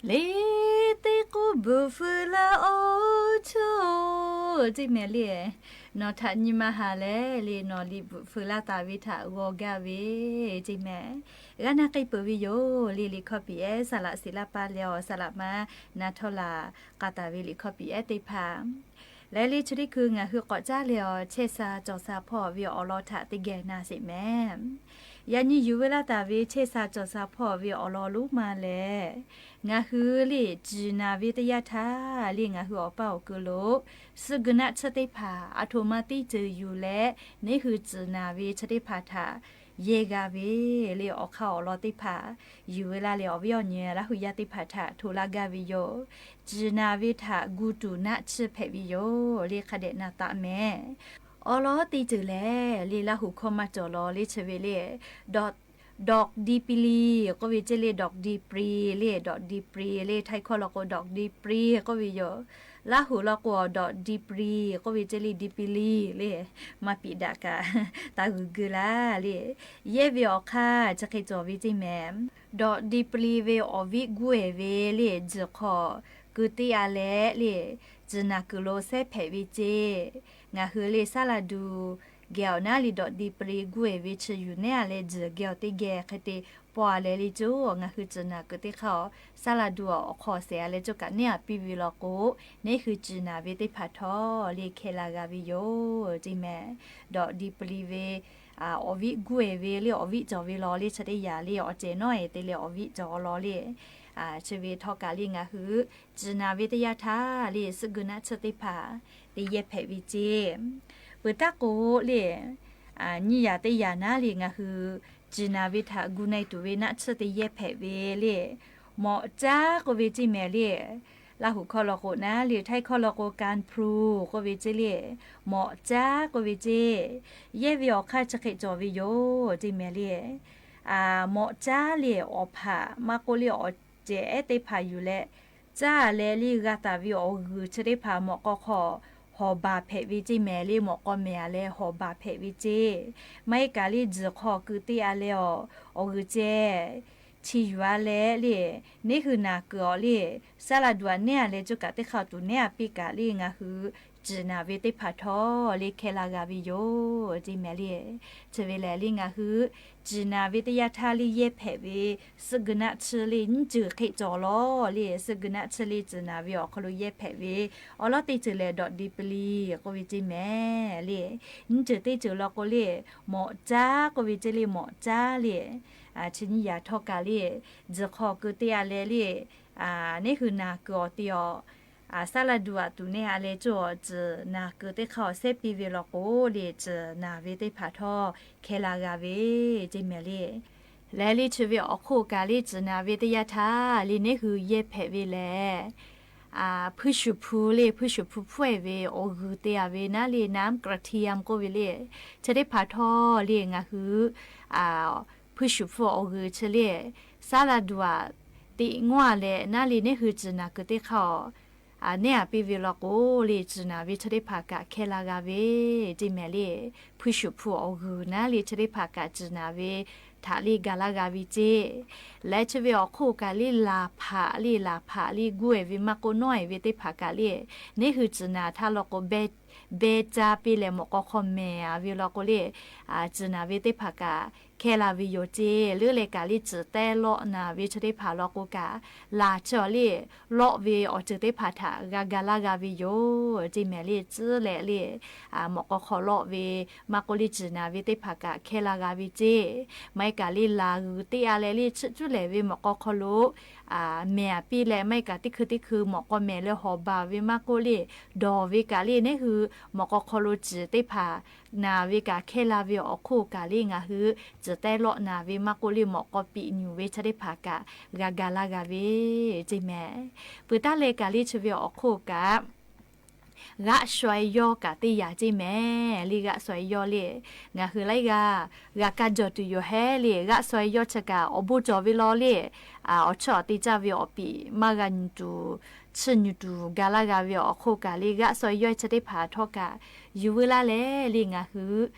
Liꞈ teˇ k'oˆ bvuhꞈ feu laˇ awˬ chawˇ-oˬ, ceˇ mehˍ le. Nawˬ htaꞈ nyi ma haˍ leh le, nawˬ liꞈ bvuhꞈ feu laˇ taˍ ve htaꞈ g'aw gaˇ ve ceˇ mehˍ. G'a na k'ai peuˬ ve yoˬ le. Liꞈ hkawˇ piˍ ehˉ saˍ laꞈ shiˍ laˇ paˇ leh awˬ saˍ laꞈ ma na htawˇ laˬ k'a taˍ ve liꞈ hkawˇ piˍ ehˉ teˇ hpaˍ leh le, chi teˇ hkui ngaˬ hui k'awꞈ caˉ leh awˬ chehˇ sha cawˬ sha hpawˇ ve awˬ lawn htaꞈ teˇ geh na sheˍ mehˍ. Yaꞈ nyi yuˬ veu laˇ taˍ ve chehˇ sha cawˬ sha hpawˇ ve awˬ lawn lonˉ ma lehˬ, ngaˬ hui le ciˍ naˍ ve teˇ yanˇ htaˇ le, ngaˬ hui awˬ paˇ awˬ keu lo suhˆ guiˬ naˆ tsuhˇ teˇ hpaˍ aˬ htoꞈ ma teˇ ceuˬ yuˬ leh, neˇ hui ciˍ naˍ ve chi teˇ hpaˍ htaꞈ yehˇ g'a ve le, awˬ hk'aˇ awˬ lawn teˇ hpaˍ yuˬ veu laˇ leh, awˬ viˉ awˬ nyi Laˇ hu yaˇ teˇ hpaˍ htaꞈ hto laˇ gaˇ ve yoˬ. Ciˍ naˍ ve htaꞈ gu tuˬ naˆ tsuhˇ hpehꞈ ve yoˬ le, hk'a dehꞈ na taˍ mehˍ. Awˬ lawn teˇ ceuˬ lehˬ le, Laˇ hu hkawˇ maˇ cawˬ law le, chi ve le, dawꞈ, dawꞈ di pi li k'oˆ ve ceˇ le, dawꞈ di pi li le, dawꞈ di pi li le, Htaiˇ hkawˇ law k'o dawꞈ di pi k'oˆ ve yoˬ. Laˇ hu law k'o dawꞈ di pi li k'oˆ ve ceˇ le, di pi li le, maˇ piˍ daꞈ kaꞈ taˇ g'uiˬ geu laˇ le. Yehˇ ve awˬ hk'aˇ chi hk'e cawˬ ve ceˇ mehˍ. Dawꞈ di pi li ve awˬ viˉ guˇ ehˍ ve le, tzuhˬ hk'aw keu teˇ a leh le, ciˍ naˍ kuiˬ lo sehˉ hpehꞈ ve ceˇ. Ngaˬ hui le saˉ laˍ duˬ geh awˬ naˉ le dawꞈ di pi li guˇ ehˍ ve chi yuˬ neˉ a leh tzuhˬ geh awˬ teˇ geh hk'e te paw a leh le coˇ, ngaˬ hui ciˍ naˍ kuiˬ teˇ hk'aˇ awˬ saˉ laˍ duˬ awˬ hk'aw shehˍ a leh coˇ kaꞈ neˉ a piˇ ve law k'o, neˇ hui ciˍ naˍ ve teˇ hpaˍ htawˇ le hkeh la g'a ve yoˬ ceˇ mehˍ. Dawꞈ di pi li ve awˬ viˉ guˇ ehˍ ve le, awˬ viˉ cawˬ ve law le, chi teˇ yanˇ le awˬ cehˬ nawˉ ehˍ te leh awˬ viˉ cawˬ law le. Chi ve htawˇ kaꞈ le ngaˬ hui ciˍ naˍ ve teˇ yanˇ htaˇ le suhˆ guiˬ naˆ tsuhˇ teˇ hpaˍ te yehˇ hpehꞈ ve ceˇ. Peuˬ taˉ k'o le, nyiˇ yanˇ teˇ yanˇ naˉ le ngaˬ hui ciˍ naˍ ve htaꞈ gu na e tuˬ ve naˆ tsuhˇ te yehˇ hpehꞈ ve le, mawꞈ caˉ k'oˆ ve ceˇ mehˍ le. Laˇ hu hkawˇ law k'o naˉ le, Htaiˇ hkawˇ law k'o การพลู k'oˆ ve ceˇ le, mawꞈ caˉ k'oˆ ve ceˇ. Yehˇ ve awˬ hk'aˇ chi hk'e cawˬ ve yoˬ ceˇ mehˍ le. Mawꞈ caˉ le awˬ hpaꞈ maˇ k'oˆ le awˬ cehˬ ehˉ teˇ hpaˍ yuˬ leh, caˉ a leh le g'a taˍ ve awˬ g'uiˬ chi teˇ hpaˍ mawꞈ k'aw hk'aw hawˍ baˬ hpehꞈ ve ceˇ mehˍ le, mawꞈ k'aw mehˍ a leh hawˍ baˬ hpehꞈ ve ceˇ. Maˇ heˆ kaꞈ le tzuhˬ hk'aw keu teˇ a leh awˬ, awˬ g'uiˬ ceh chi yuˬ a leh le, neˇ hui naˍ kuiˬ awˬ le, saˉ laˍ duˬ aꞈ neˉ a leh coˇ kaꞈ teˇ hk'aˇ tuˬ neˉ a piˇ kaꞈ le ngaˬ hui ciˍ naˍ ve teˇ hpaˍ htawˇ le hkeh la g'a ve yoˬ ceˇ mehˍ le. Chi ve lehˬ le ngaˬ hui ciˍ naˍ ve teˇ yanˇ htaˇ le yehˇ hpehꞈ ve suhˆ guiˬ naˆ tsuhˇ le nyiˇ ceuˬ hk'e cawˬ law le, suhˆ guiˬ naˆ tsuhˇ le ciˍ naˍ ve awˬ hk'aw lo yehˇ hpehꞈ ve awˬ lawn teˇ ceuˬ lehˬ dawꞈ di pi li k'oˆ ve ceˇ mehˍ le. Nyiˇ ceuˬ teˇ ceuˬ law k'o le, mawꞈ caˉ k'oˆ ve ceˇ le, mawꞈ caˉ le. Chi nyiˇ yanˇ htawˇ kaꞈ le, tzuhˬ hk'aw keu teˇ a leh le, neˇ hui naˍ kuiˬ awˬ te awˬ, saˉ laˍ duˬ aꞈ tuˬ neˉ a leh coˇ awˬ ciˍ naˍ kuiˬ teˇ hk'aˇ awˬ sehˉ piˇ ve law k'o le, ciˍ naˍ ve teˇ hpaˍ htawˇ hkeh la g'a ve ceˇ mehˍ le. Lehˬ le chi ve awˬ hk'oˆ kaꞈ le ciˍ naˍ ve teˇ yanˇ htaˇ le neˇ hui yehˇ hpehꞈ ve lehˬ, hpuiˇ shuˍ hpu le, hpuiˇ shuˍ hpu hpfuhˇ e ve awˬ g'uiˬ te a ve naˉ le น้ำกระเทียม k'oˆ ve le, chi teˇ hpaˍ htawˇ le ngaˬ hui hpuiˇ shuˍ hpu awˬ g'uiˬ chi le, saˉ laˍ duˬ aꞈ teꞈ ngawˇ a leh naˉ le neˇ hui ciˍ naˍ kuiˬ teˇ hk'aˇ awˬ neˉ a piˇ ve law k'o le, ciˍ naˍ ve chi teˇ hpaˍ kaꞈ hkeh la g'a ve ceˇ mehˍ le. Hpuiˇ shuˍ hpu awˬ g'uiˬ naˉ le chi teˇ hpaˍ kaꞈ ciˍ naˍ ve htaꞈ le ga laˇ g'a ve ceˇ. Lehˬ chi ve awˬ hk'oˆ kaꞈ le laˬ hpaꞈ le, laˬ hpaꞈ le guˇ e ve maˇ k'oˆ nawˉ e ve teˇ hpaˍ kaꞈ le, neˇ hui ciˍ naˍ htaˇ law k'o beh beh ca piˇ leh mawꞈ k'aw hk'aw mehˍ a ve law k'o le, ciˍ naˍ ve teˇ hpaˍ kaꞈ hkeh la ve yoˬ ceˇ. Leuˉ leh kaꞈ le ciˍ tehˉ lawˆ naˍ ve chi teˇ hpaˍ law k'o kaꞈ, laˬ chi awˬ le lawˆ ve awˬ ceuˬ teˇ hpaˍ htaꞈ g'a ga laˇ g'a ve yoˬ ceˇ mehˍ le. Tcuhˉ leh le mawꞈ k'aw hk'aw lawˆ ve maˇ k'oˆ le ciˍ naˍ ve teˇ hpaˍ kaꞈ hkeh la g'a ve ceˇ. Maˇ heˆ kaꞈ le laˬ g'uiˬ teˇ a leh le chiˆ cuˉ lehˬ ve mawꞈ k'aw hk'aw lo mehˍ a piˇ leh maˇ heˆ kaꞈ teˇ hkui teˇ hkui mawꞈ k'aw mehˍ leh hawˍ baˬ ve maˇ k'oˆ le, dawˬ ve kaꞈ le neˇ hui mawꞈ k'aw hk'aw lo ciˍ teˇ hpaˍ naˍ ve kaꞈ hkeh la ve awˬ hk'oˆ kaꞈ le ngaˬ hui ciˍ tehˉ lawˆ naˍ ve maˇ k'oˆ le mawꞈ k'aw piꞈ nyuˬ ve chi teˇ hpaˍ kaꞈ g'a ga laˇ g'a ve ceˇ mehˍ. Peuˬ taˉ leh kaꞈ le chi ve awˬ hk'oˆ kaꞈ g'aˆ shaw e yawˇ kaꞈ teˇ yanˇ ceˇ mehˍ le. G'aˆ shaw e yawˇ le ngaˬ hui laiˉ g'aˇ g'a kaˇ jawˬ tuˬ yoˬ hehˉ le. G'aˆ shaw e yawˇ chi kaꞈ awˬ bon cawˬ ve law le, awˬ chawˇ awˬ te caˇ ve awˬ piˍ maˇ g'a nyi tuˬ, chiˇ nyi tuˬ ga laˇ g'a ve awˬ hk'oˆ kaꞈ le g'aˆ shaw e yawˇ chi teˇ hpaˍ htawˇ kaꞈ yuˬ veu laˇ leh le ngaˬ hui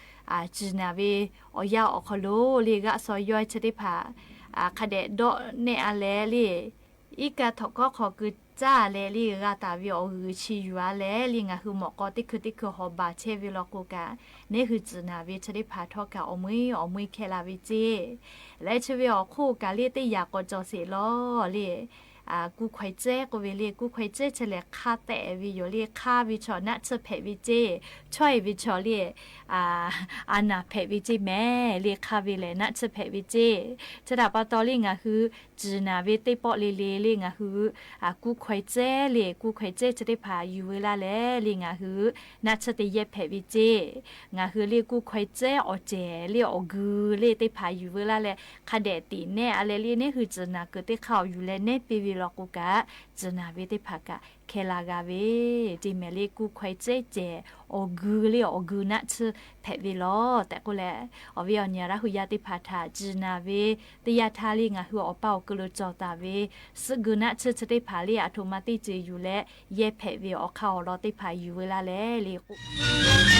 ciˍ naˍ ve awˬ yanˇ awˬ hk'aw lo le g'aˆ shaw e yawˇ chi teˇ hpaˍ hk'a dehꞈ dawˆ nehˆ a leh le Iˉ kaˆ htawnˍ hkawˇ hk'aw keu caˇ leh le g'a taˍ ve awˬ g'uiˬ chi yuˬ a leh le ngaˬ hui mawꞈ k'aw teˇ hkui teˇ hkui hawˍ baˬ chehˇ ve law k'o kaꞈ, neˇ hui tcuhˍ naˍ ve chi teˇ hpaˍ htawˇ kaꞈ awˬ meuˇ awˬ meuˇ hkeh la ve ceˇ. Leh chi ve awˬ hk'oˆ kaꞈ le teˇ yaꞈ k'awꞈ cawˬ sheˍ lawˬ le. Kuˇ hkaweh tcuhˉ k'oˆ ve le, kuˇ hkaweh tcuhˉ chi lehˬ hk'aˇ tehꞈ ve yoˬ le. Hk'aˇ ve chaw naˆ tsuhˇ hpehꞈ ve ceˇ. Chaweh ve chaw le, a naˍ hpehꞈ ve ceˇ mehˍ le. Hk'aˇ ve lehˬ naˆ tsuhˇ hpehꞈ ve ceˇ. Chi htaꞈ pa taw le ngaˬ hui tcuhˍ naˍ ve teˇ pawˆ le le le ngaˬ hui kuˇ hkaweh tcuhˉ le, kuˇ hkaweh tcuhˉ chi teˇ hpaˍ yuˬ veu laˇ leh le ngaˬ hui naˆ tsuhˇ teˇ yehˇ hpehꞈ ve ceˇ. Ngaˬ hui le kuˇ hkaweh tcuhˉ awˬ cehˬ le awˬ geu le teˇ hpaˍ yuˬ veu laˇ leh hk'a dehꞈ tiꞈ nehˇ a leh le neˇ hui tcuhˍ naˍ kuiˬ teˇ hk'aˇ awˬ yuˬ leh nehˇ piˇ ve law k'o kaꞈ, tcuhˍ naˍ ve teˇ hpaˍ kaꞈ hkeh la g'a ve ceˇ mehˍ le. Kuˇ hkaweh tcuhˉ cehˬ awˬ geu le awˬ geu naˆ tsuhˇ hpehꞈ ve lawˬ tehꞈ k'oˆ leh, awˬ viˉ awˬ nyi Laˇ hu yaˇ teˇ hpaˍ htaꞈ tcuhˍ naˍ ve teˇ yanˇ htaˇ le ngaˬ hui awˬ pa awˬ keu lo cawˬ taˍ ve suhˆ geu naˆ tsuhˇ chi teˇ hpaˍ le aˬ htoꞈ ma teˇ ceuˬ yuˬ leh yehˇ hpehꞈ ve awˬ hk'aˇ awˬ lawn teˇ hpaˍ yuˬ veu laˇ leh le k'o